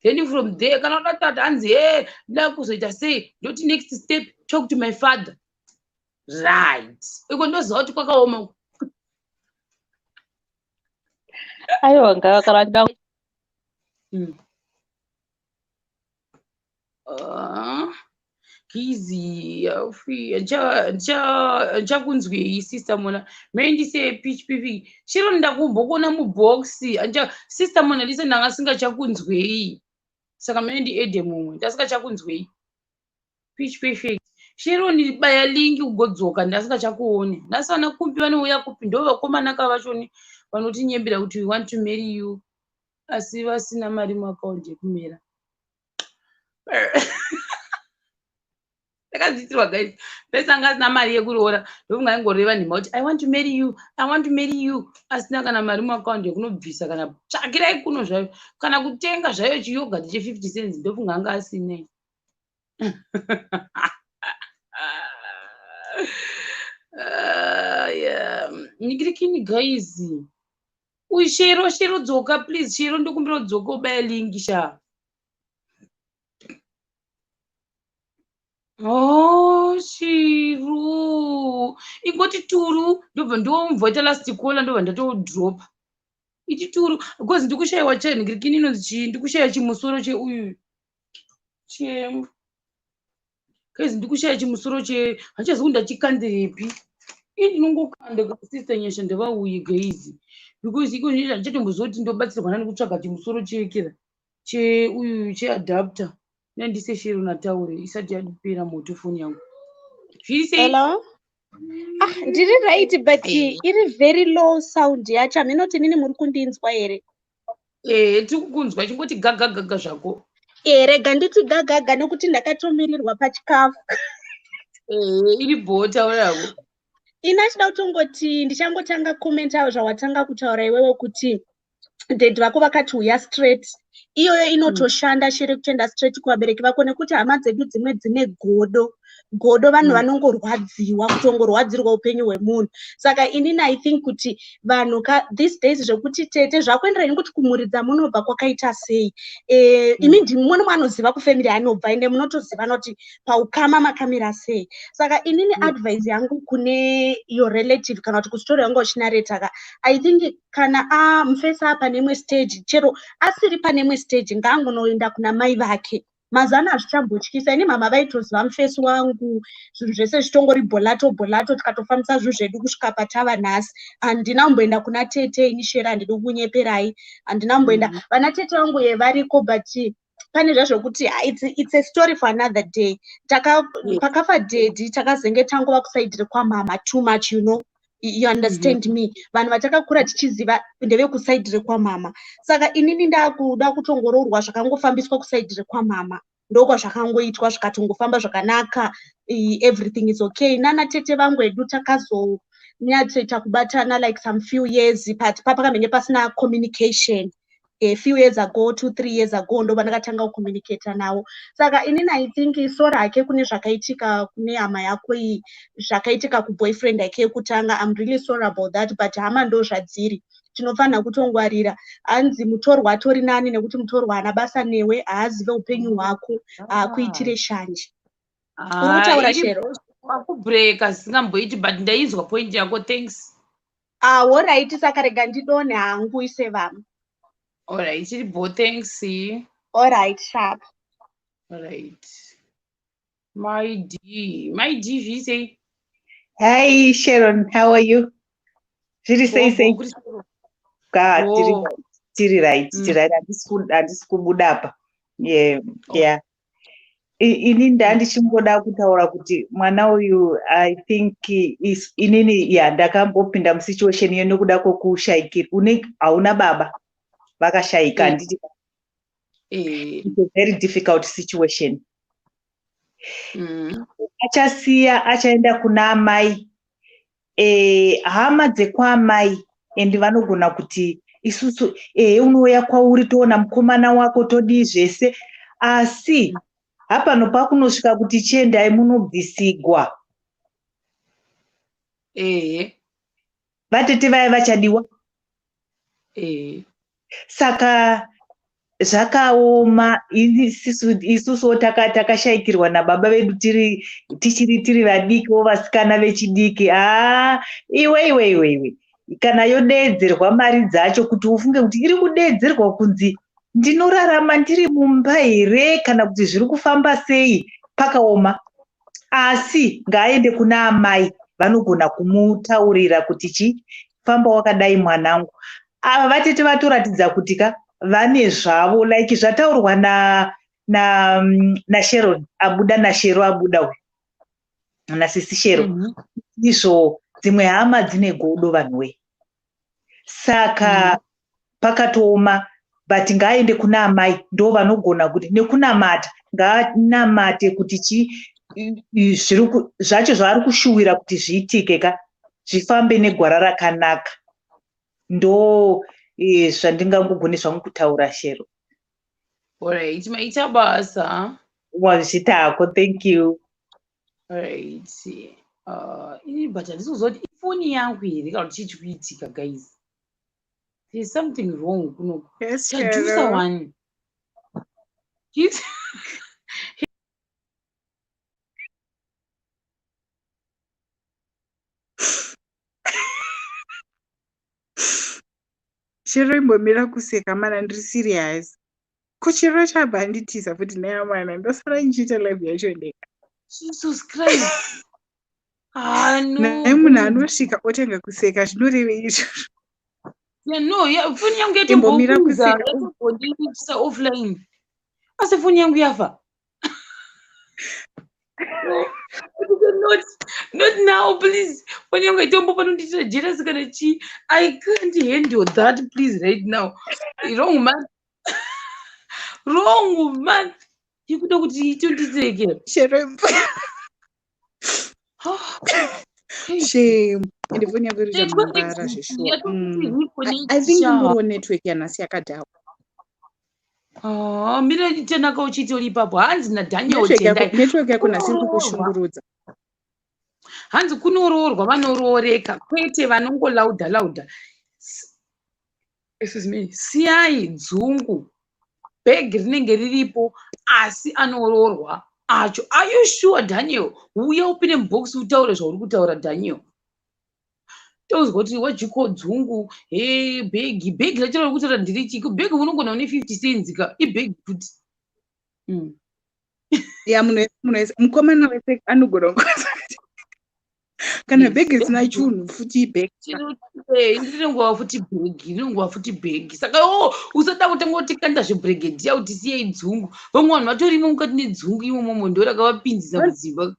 Then from there, kana uda kutati hanzi he nda kuzoita sei, ndoti next step, talk to my father, right? Iko ndoziva kuti kwakaoma uko. Aiwa, ngava kana vachida. Kizi handichakunzwei, Sister Mona. Maindise pitch pp chiro, ndakumbokuona mubox. Sister Mona Lisa, ndanga singachakunzwei, saka maindi mumwe ndasingachakunzwei. Pitch Perfect, chero ndibaya link ugodzoka, ndasingachakuoni. Nhasi vana kupi vanouya kupi? Ndo vakomana ka vachoni vanotinyembera kuti we want to marry you, asi vasina mari muakaunti yekumera. Ndakazviitirwa, guys. Pese anga asina mari yekuroora, ndokunga ingoreva nhema kuti I want to marry you, I want to marry you, asina kana mari muakaunti yekunobvisa, kana tsvakirai kuno zvayo, kana kutenga zvayo chiyogurt che50 cents, ndofunga anga asinei. Ah, yeah. Nikirikini guys. Uyu Shero, Shero dzoka please. Shero ndokumbira udzoke ubaya link sha. Oh, Shero. Ingoti turu ndobva ndomva ita last caller ndobva ndatodropa. Iti turu because ndikushaiwa che nikirikini inonzi chii? Ndikushaiwa chimusoro cheuyu. Che Guys ndikushaya chimusoro che handichazivi kuti ndachikandirepi. Ini ndinongokanda sister Nyasha ndavauye guys. Because iko zvino handichatomboziva kuti ndobatsirwa nani kutsvaga chimusoro chekera che uyu cheadapter. Nandise Shero nataure isati yapera moto foni yangu. Zviri sei? Hello? Ah, ndiri right but iri very low sound yacho hameno kuti inini muri kundinzwa here. Eh, tiri kukunzwa chingoti gaga gaga zvako. Eh, rega nditi gagaga nekuti ndakatomirirwa pachikafu. Eh, iri bhoo taura yako. Ini achida kutongoti ndichangotanga comment zvawatanga kutaura iwewe kuti daddy vako vakati uya straight. Iyoyo inotoshanda shere kutoenda straight kuvabereki vako nekuti hama dzedu dzimwe dzine godo. Godo vanhu vanongorwadziwa kutongorwadzirwa upenyu hwemunhu. Saka inini I think kuti vanhu ka these days zvekuti tete zvakuenderana nekuti kumhuri dzamunobva kwakaita sei. Imi ndimi mune mwanoziva kufamily yaanobva ende munotozivana kuti paukama makamira sei. Saka inini advice yangu kune your relative kana kuti kustory yanga uchinareta ka, I think kana mufesa pane imwe stage chero asiri pane imwe stage ngaangonoenda kuna mai vake. Mazuva ano hazvichambotyisa. Ini mama vaitoziva mufesi wangu, zvinhu zvese zvitongori bholato bholato, tikatofambisa zvinhu zvedu kusvika patava nhasi. Handina kumboenda kuna tete ini Shera, handidi kunyeperai, handina kumboenda. Vana tete vangu ye variko but pane zvazvokuti it's a story for another day. Pakafa daddy takazenge tangova kuside rekwamama too much, you know. You understand me? Vanhu vatakakura tichiziva ndevekuside rekwamama. Saka inini ndakuda kutongoroorwa zvakangofambiswa kuside rekwamama. Ndokwazvakangoitwa zvikatongofamba zvakanaka, everything is okay. Nana tete vangu edu takazonyatsoita kubatana like some few years but papakamhenge pasina communication. A few years ago, 2-3 years ago ndo pandakatanga kucommunicata navo. Saka inini I think sorry hake kune zvakaitika kune hama yako iyi, zvakaitika kuboyfriend yake yekutanga. I'm really sorry about that but hama ndo zvadziri. Tinofanira kutongwarira. Hanzi mutorwa atori nani nekuti mutorwa haana basa newe, haazive upenyu hwako, haakuitire shanje. Uri kutaura Shero? Wakubreaka zvisingamboiti but ndainzwa point yako, thanks. Ah, alright, saka rega ndidonhe hangu ise vamwe. Alright, chiri bho, thanks. Alright, sharp. Alright. My D, my D zviri sei? Hi Sharon, how are you? Zviri sei sei? Ka tiri right, tiri right. Handisi kubuda apa. Yeah. Ini ndandichingoda kutaura kuti mwana uyu I think is inini yeah ndakambopinda musituation iyo nekuda kwokushayikira une hauna baba vakashayika handiti. It's a very difficult situation. Achasiya achaenda kuna amai hama dzekwaamai and vanogona kuti isusu ehe unouya kwauri toona mukomana wako todii zvese asi hapano pakunosvika kuti chiendai munobvisigwa. Vatete vaya vachadiwa. Saka zvakaoma isusuwo takashayikirwa nababa vedu tiri tichiri tiri vadikiwo vasikana vechidiki. Haa iwe iwe iwe iwe kana yodeedzerwa mari dzacho kuti ufunge kuti iri kudeedzerwa kunzi ndinorarama ndiri mumba here kana kuti zviri kufamba sei pakaoma. Asi ngaaende kuna amai vanogona kumutaurira kuti chi famba wakadai mwanangu. Ava vatete vatoratidza kuti ka vane zvavo like zvataurwa na naSharon abuda naShero abuda uyu nasisi Shero. Izvo dzimwe hama dzine godo vanhu wee. Saka pakatooma but ngaaende kuna amai ndo vanogona kuti nekunamata ngaanamate kuti chi zvacho zvaari kushuwira kuti zviitike ka zvifambe negwara rakanaka. Ndo zvandingangogone zvangu kutaura Shero. Alright, maita basa. Wazvitako, thank you. Right. Ini but handisi kuziva kuti ifoni yangu here kana kuti chii chiri kuitika, guys. There's something wrong kuno. Yes, Chajusa Shero. one. Shero, imbomira kuseka mana, ndiri serious. Kuchiro chabva anditiza futi nayamwana, ndosara ndichiita live yacho ndega. Jesus Christ. Ah, no. Naye munhu anosvika otenga kuseka, zvinorevei izvozvo? Yeah, no, yeah, foni yangu Imbomira yatombopinza, kuseka. yatombondiisa offline. Asi foni yangu yafa. No, not, not now, please. Foni yangu itombo panondiitira jealous kana chii. I can't handle that, please, right now. Wrong month. Wrong month. Ikuda kuti itondisekera. Shero, shame. Ende foni yako iri chamangara zveshuwa. I think ingoriwo network yanhasi yakadhakwa. Ah, mira Tanaka uchitori ipapo. Hanzi naDaniel Network yako, Tendai. network yako nhasi iri Kunoroorwa. Kukushungurudza. Hanzi kunoroorwa vanorooreka, kwete vanongolaudha laudha. Excuse me. Siyai dzungu. Bhegi rinenge riripo asi anoroorwa acho. Are you sure, Daniel? Uya upinde mubhokisi utaure zvauri kutaura, Daniel. Tozwa kuti wajiko dzungu, he bhegi, bhegi racho rari kutaura ndiri chiko? Bhegi unogona une 50 cents ka, ibhegi futi. Ya, munhu wese, mukomana wese anogona kukwanisa kana bhegi risina chunhu futi ibhegi. Rinongova futi bhegi, rinongova futi bhegi. Saka o usada kutanga kutikanda zvebhuregedhiya kuti siyei dzungu. Vamwe vanhu vatorimo mukati nedzungu imomomo, ndo rakavapinzisa mudzimba.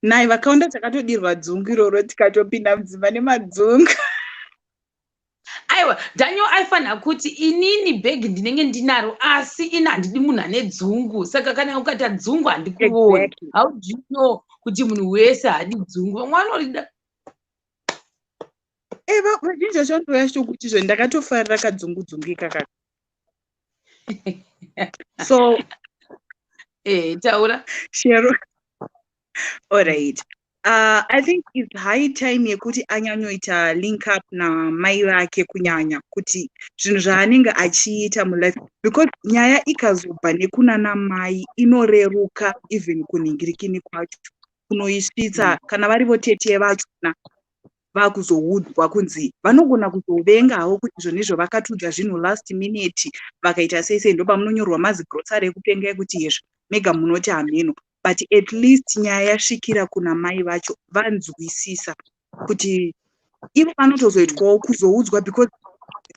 Nai vakawanda takatodirwa dzungu iroro, tikatopinda mudzimba nemadzungu. Aiwa, Daniel aifanira kuti inini bhegi ndinenge ndinaro, asi ini handidi munhu ane dzungu. Saka kana ukaita dzungu handikuoni. How do you know kuti munhu wese haadi dzungu? Vamwe vanorida. E, vazhinji vacho vanouya chitokuti izvo ndakatofarira kadzungu dzungu ikakaka. So Taura. Shero. Alright. I think it's high time yekuti anyanyoita link up namai vake, kunyanya kuti zvinhu zvaanenge achiita mulife, because nyaya ikazobva nekunana mai inoreruka even kunhingirikini kwacho kunoisvitsa. Kana varivo tete vachona vakuzoudzwa kunzi vanogona kuzovenga havo kuti izvonizvo vakatudza zvinhu last minute, vakaita sei sei, ndopamunonyorwa mazigrosari ekupenga ekuti hezvo mega munoti hameno. But at least nyaya yasvikira kuna mai vacho, vanzwisisa kuti ivo vanotozoitwawo kuzoudzwa, because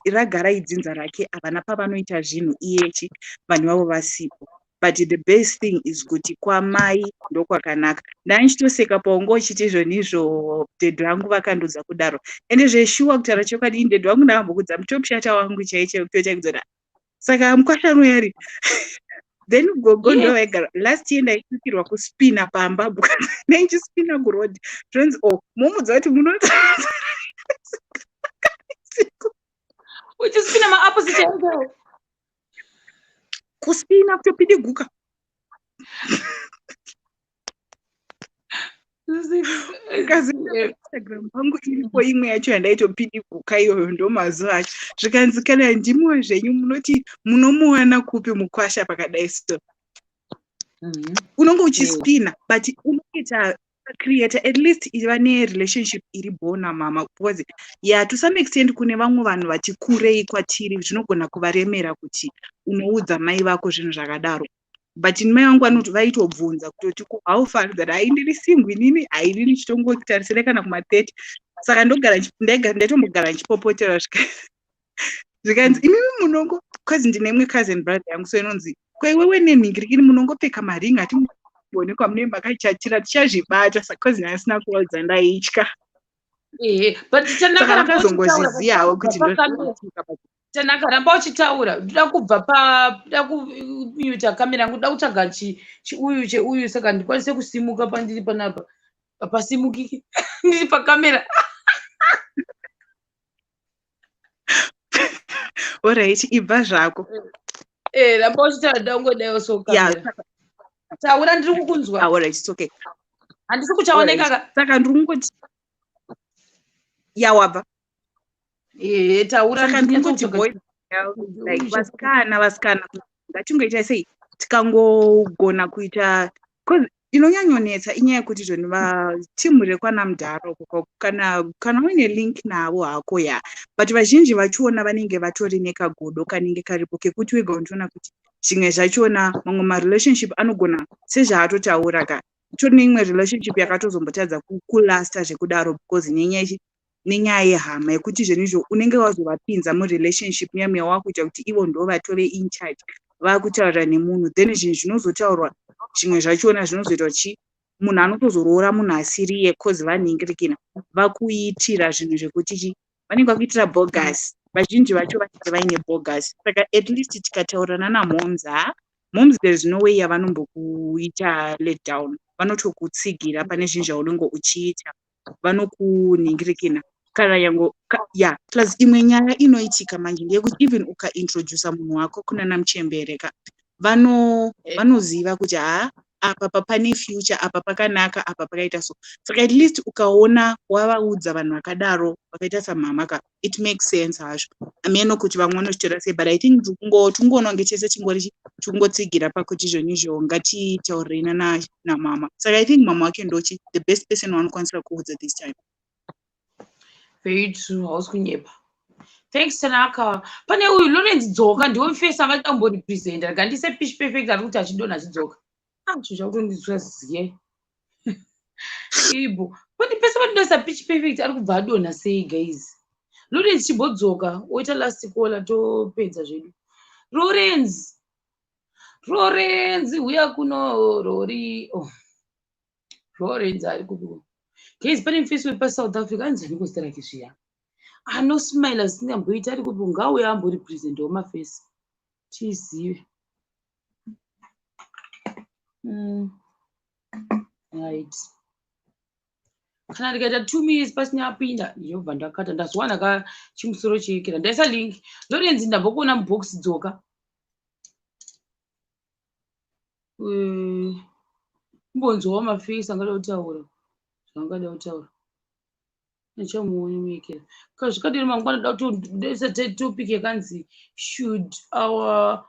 ragara idzinza rake, havana pavanoita zvinhu iyechi vanhu vavo vasipo. But the best thing is kuti kwamai ndokwakanaka. Ndandichitoseka paunga uchiti izvonizvo dhedhi vangu vakandudza kudaro. Ende zveshuwa, kutaura chokwadi, ini dhedhi vangu ndakambokudza mutopshata wangu chaicho kutoita. Saka mukwashanu yari then gogo ndo vaigara. Last year ndaitukirwa kuspina pamba because ndaichispina kuroad, zvonzi o oh, momudza kuti muno Uchispina maopposite angle. Kuspina kutopidiguka. Instagram pangu iripo imwe yacho yandaitopidiguka iyoyo, ndo mazuva acho. Zvikanzi kana ndimiwo zvenyu munoti munomuwana kupi mukwasha pakadai? So unonge uchispina, but unoita creator at least iva nerelationship iri bho namama, because yeah, to some extent kune vamwe vanhu vati kurei kwatiri zvinogona kuvaremera kuti unoudza mai vako zvinhu zvakadaro. But mai vangu vanoti vaitobvunza kutoti how far that hai ndiri single inini, hainini chitongotarisira kana kuma30. Saka ndogara ndaitombogara ndichipopotera, zvikanzi imimi munongo, because ndine imwe cousin brother yangu, so inonzi kwaiwewe nenhingirikini munongopfeka maringi, hatimboonekwa mune makachatira, tichazvibata. Saka cousin asina kuvaudza, ndaitya. Ehe, but Saka vakazongozvizivawo kuti Tanaka, ramba uchitaura. Ndoda kubva pa ndoda kumuta kamera yangu, ndoda kutsvaga chiuyu cheuyu, saka ndikwanise kusimuka pandiri panapa. Hapasimukiki ndiri pakamera. Alright, ibva zvako. Eh, ramba uchitaura ndangodaiwo so Yeah, taura ndiri kukunzwa. Ah, alright, it's okay. Handisi kuchaoneka ka. Saka ndiri kungoti ya wabva. Eh, taura Saka ndiri kungoti boys like vasikana vasikana ngatingoita sei tikangogona kuita because inonyanyonetsa inyaya yekuti zvoni vatimu rekwana mudhara uko kana kana uine link navo hako ya but vazhinji vachiona vanenge vatori nekagodo kanenge karipo kekuti wega unotoona kuti zvimwe zvachona mamwe marelationship anogona sezvaatotaura ka tori neimwe relationship yakatozombotadza kulasta zvekudaro because nenyaya nenyaya yehama yekuti zvenizvo unenge wazovapinza murelationship muya muya wakuita kuti ivo ndo vatove in charge vakutaura nemunhu then zvinhu zvinozotaurwa zvimwe zvachona zvinozoita kuti munhu anotozoroora munhu asiriye cause vanhingirikina vakuitira zvinhu zvekuti chi vanenge vakuitira bogus vazhinji vacho vanenge vaine bogus saka at least tikataurirana namoms ha moms there is no way yavanombokuita let down vanotokutsigira pane zvinhu zvaunenge uchiita vanokunhingirikina kana yango ya plus imwe nyaya inoitika manje ndeyekuti even ukaintrodusa munhu wako kunana muchembere ka vanoziva kuti haa apa pane future apa pakanaka apa pakaita so saka at least ukaona wavaudza vanhu vakadaro vakaita samama ka it makes sense hazvo ameno kuti vamwe vanozvitora sei but I think tingoona kunge chese chingori chikungotsigira pakuti izvonizvo ngatitaurirei namama saka I think mama wake ndochi the best person waanokwanisa kuudza this time. Very true, hausi kunyepa. Thanks Tanaka. Pane uyu Lawrence Dzoka ndiwe mufesi anga amboripresenta. Rega ndise Pitch Perfect ari kuti achidonha achidzoka. Ah, chinhu chakutonditswa ziye. Ibo. Pane pese patinoisa Pitch Perfect ari kubva adonha sei guys. Lawrence chimbodzoka woita last caller topedza zvedu. Lawrence. Lawrence huya kuno Rori. Oh. Lawrence ari kupi? Guys, pane mufesi wepaSouth Africa anzi aniko zita rake zviya. Anosmile asingamboiti ari kupi ngauye amboripresentawo mafesi tizive. Right. Kana ndikaita 2 minutes pasina apinda ndinobva ndakata ndazowana ka chimusoro chiyekera ndaisa link. Lawrence ndambokuona mubox dzoka. Kumbonzwawo mafesi angada kutaura zvaangada kutaura. Ndichamuona muyekera. Kazvikadini mangwana da kutoisa topic yakanzi should our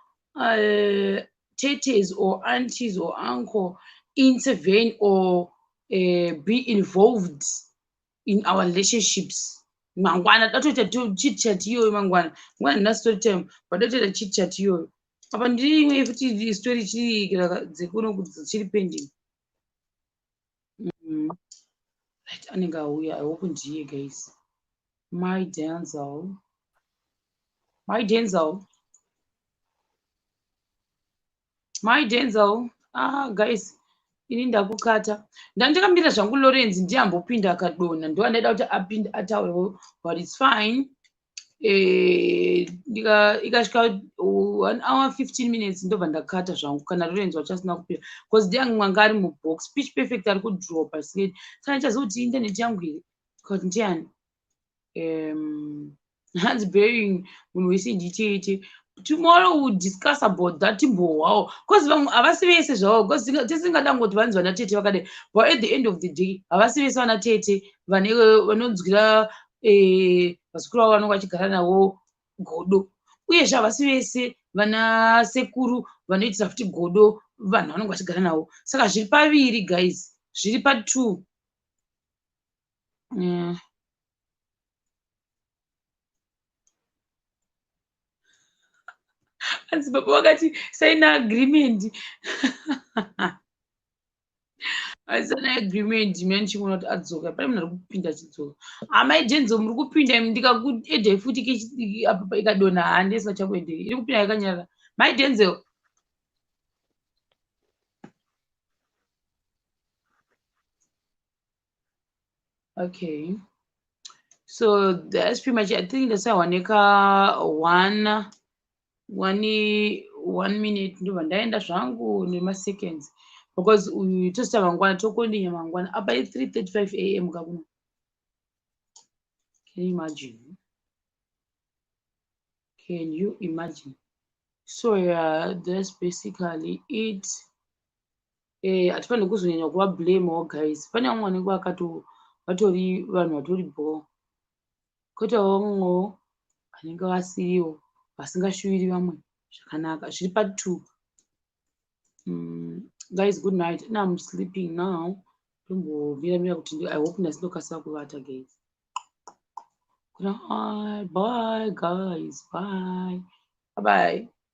tetes or aunties or uncle intervene or be involved in our relationships. Mangwana datoita chit chat iyoyo mangwana. Mangwana ndina story time but datoita chit chat iyoyo. Apa ndiri imwe futi story chiri dzekuno dzichiri pending. Right, anenge auya. I hope ndiye guys. My Denzel. My Denzel. My Denzel. Ah guys, ini ndakukata. Ndandakamira zvangu Lawrence ndiye ambopinda akadonha. Ndo andaida kuti apinde ataurewo but it's fine. Ikasvika 1 hour 15 minutes ndobva ndakata zvangu kana Lawrence wacho asina kupinda because ndiye mwanga ari mubox. Pitch Perfect ari kudropa saka ndichaziva kuti internet yangu here kuti ndiani. Hands bearing munhu wese nditete. Tomorrow we'll discuss about that timbohwawo because vamwe havasi vese zvavo because tisingada ngoti vanzi vana tete vakadai but at the end of the day havasi vese vana tete vanonzwira vazukuru vavo vanonge vachigara navo godo uyezve havasi vese vana sekuru vanoitira futi godo vanhu vanonge vachigara navo saka zviri paviri guys zviri pa2. Hanzi baba vakati saina agreement. Aisana agreement mina ndichimuona kuti adzoka pane munhu ari kupinda achidzoka. Amai Denzel muri kupinda imi ndikakuedhai futi apa ikadonha handi isingachakuendei iri kupinda yakanyarara. Mai Denzel. Okay. So that's pretty much it. I think that's wanika 1 minute ndobva ndaenda zvangu nemaseconds because uyu tosita mangwana tokondinya mangwana apa i3:35 am kakuno. Can you imagine? Can you imagine? So yeah, that's basically it. Hatifaniri kuzonyanya kuva blamewo, guys. Pane vamwe vanenge vakato vatori vanhu vatori bho, koitawo vamwewo vanenge vasiriwo, vasingashuviri vamwe zvakanaka. Zviri patwo. Guys, good night. And I'm sleeping now. Tombomira mira kuti I hope ndasindokasira kuvata, guys. Good night. Bye, guys. Bye bye.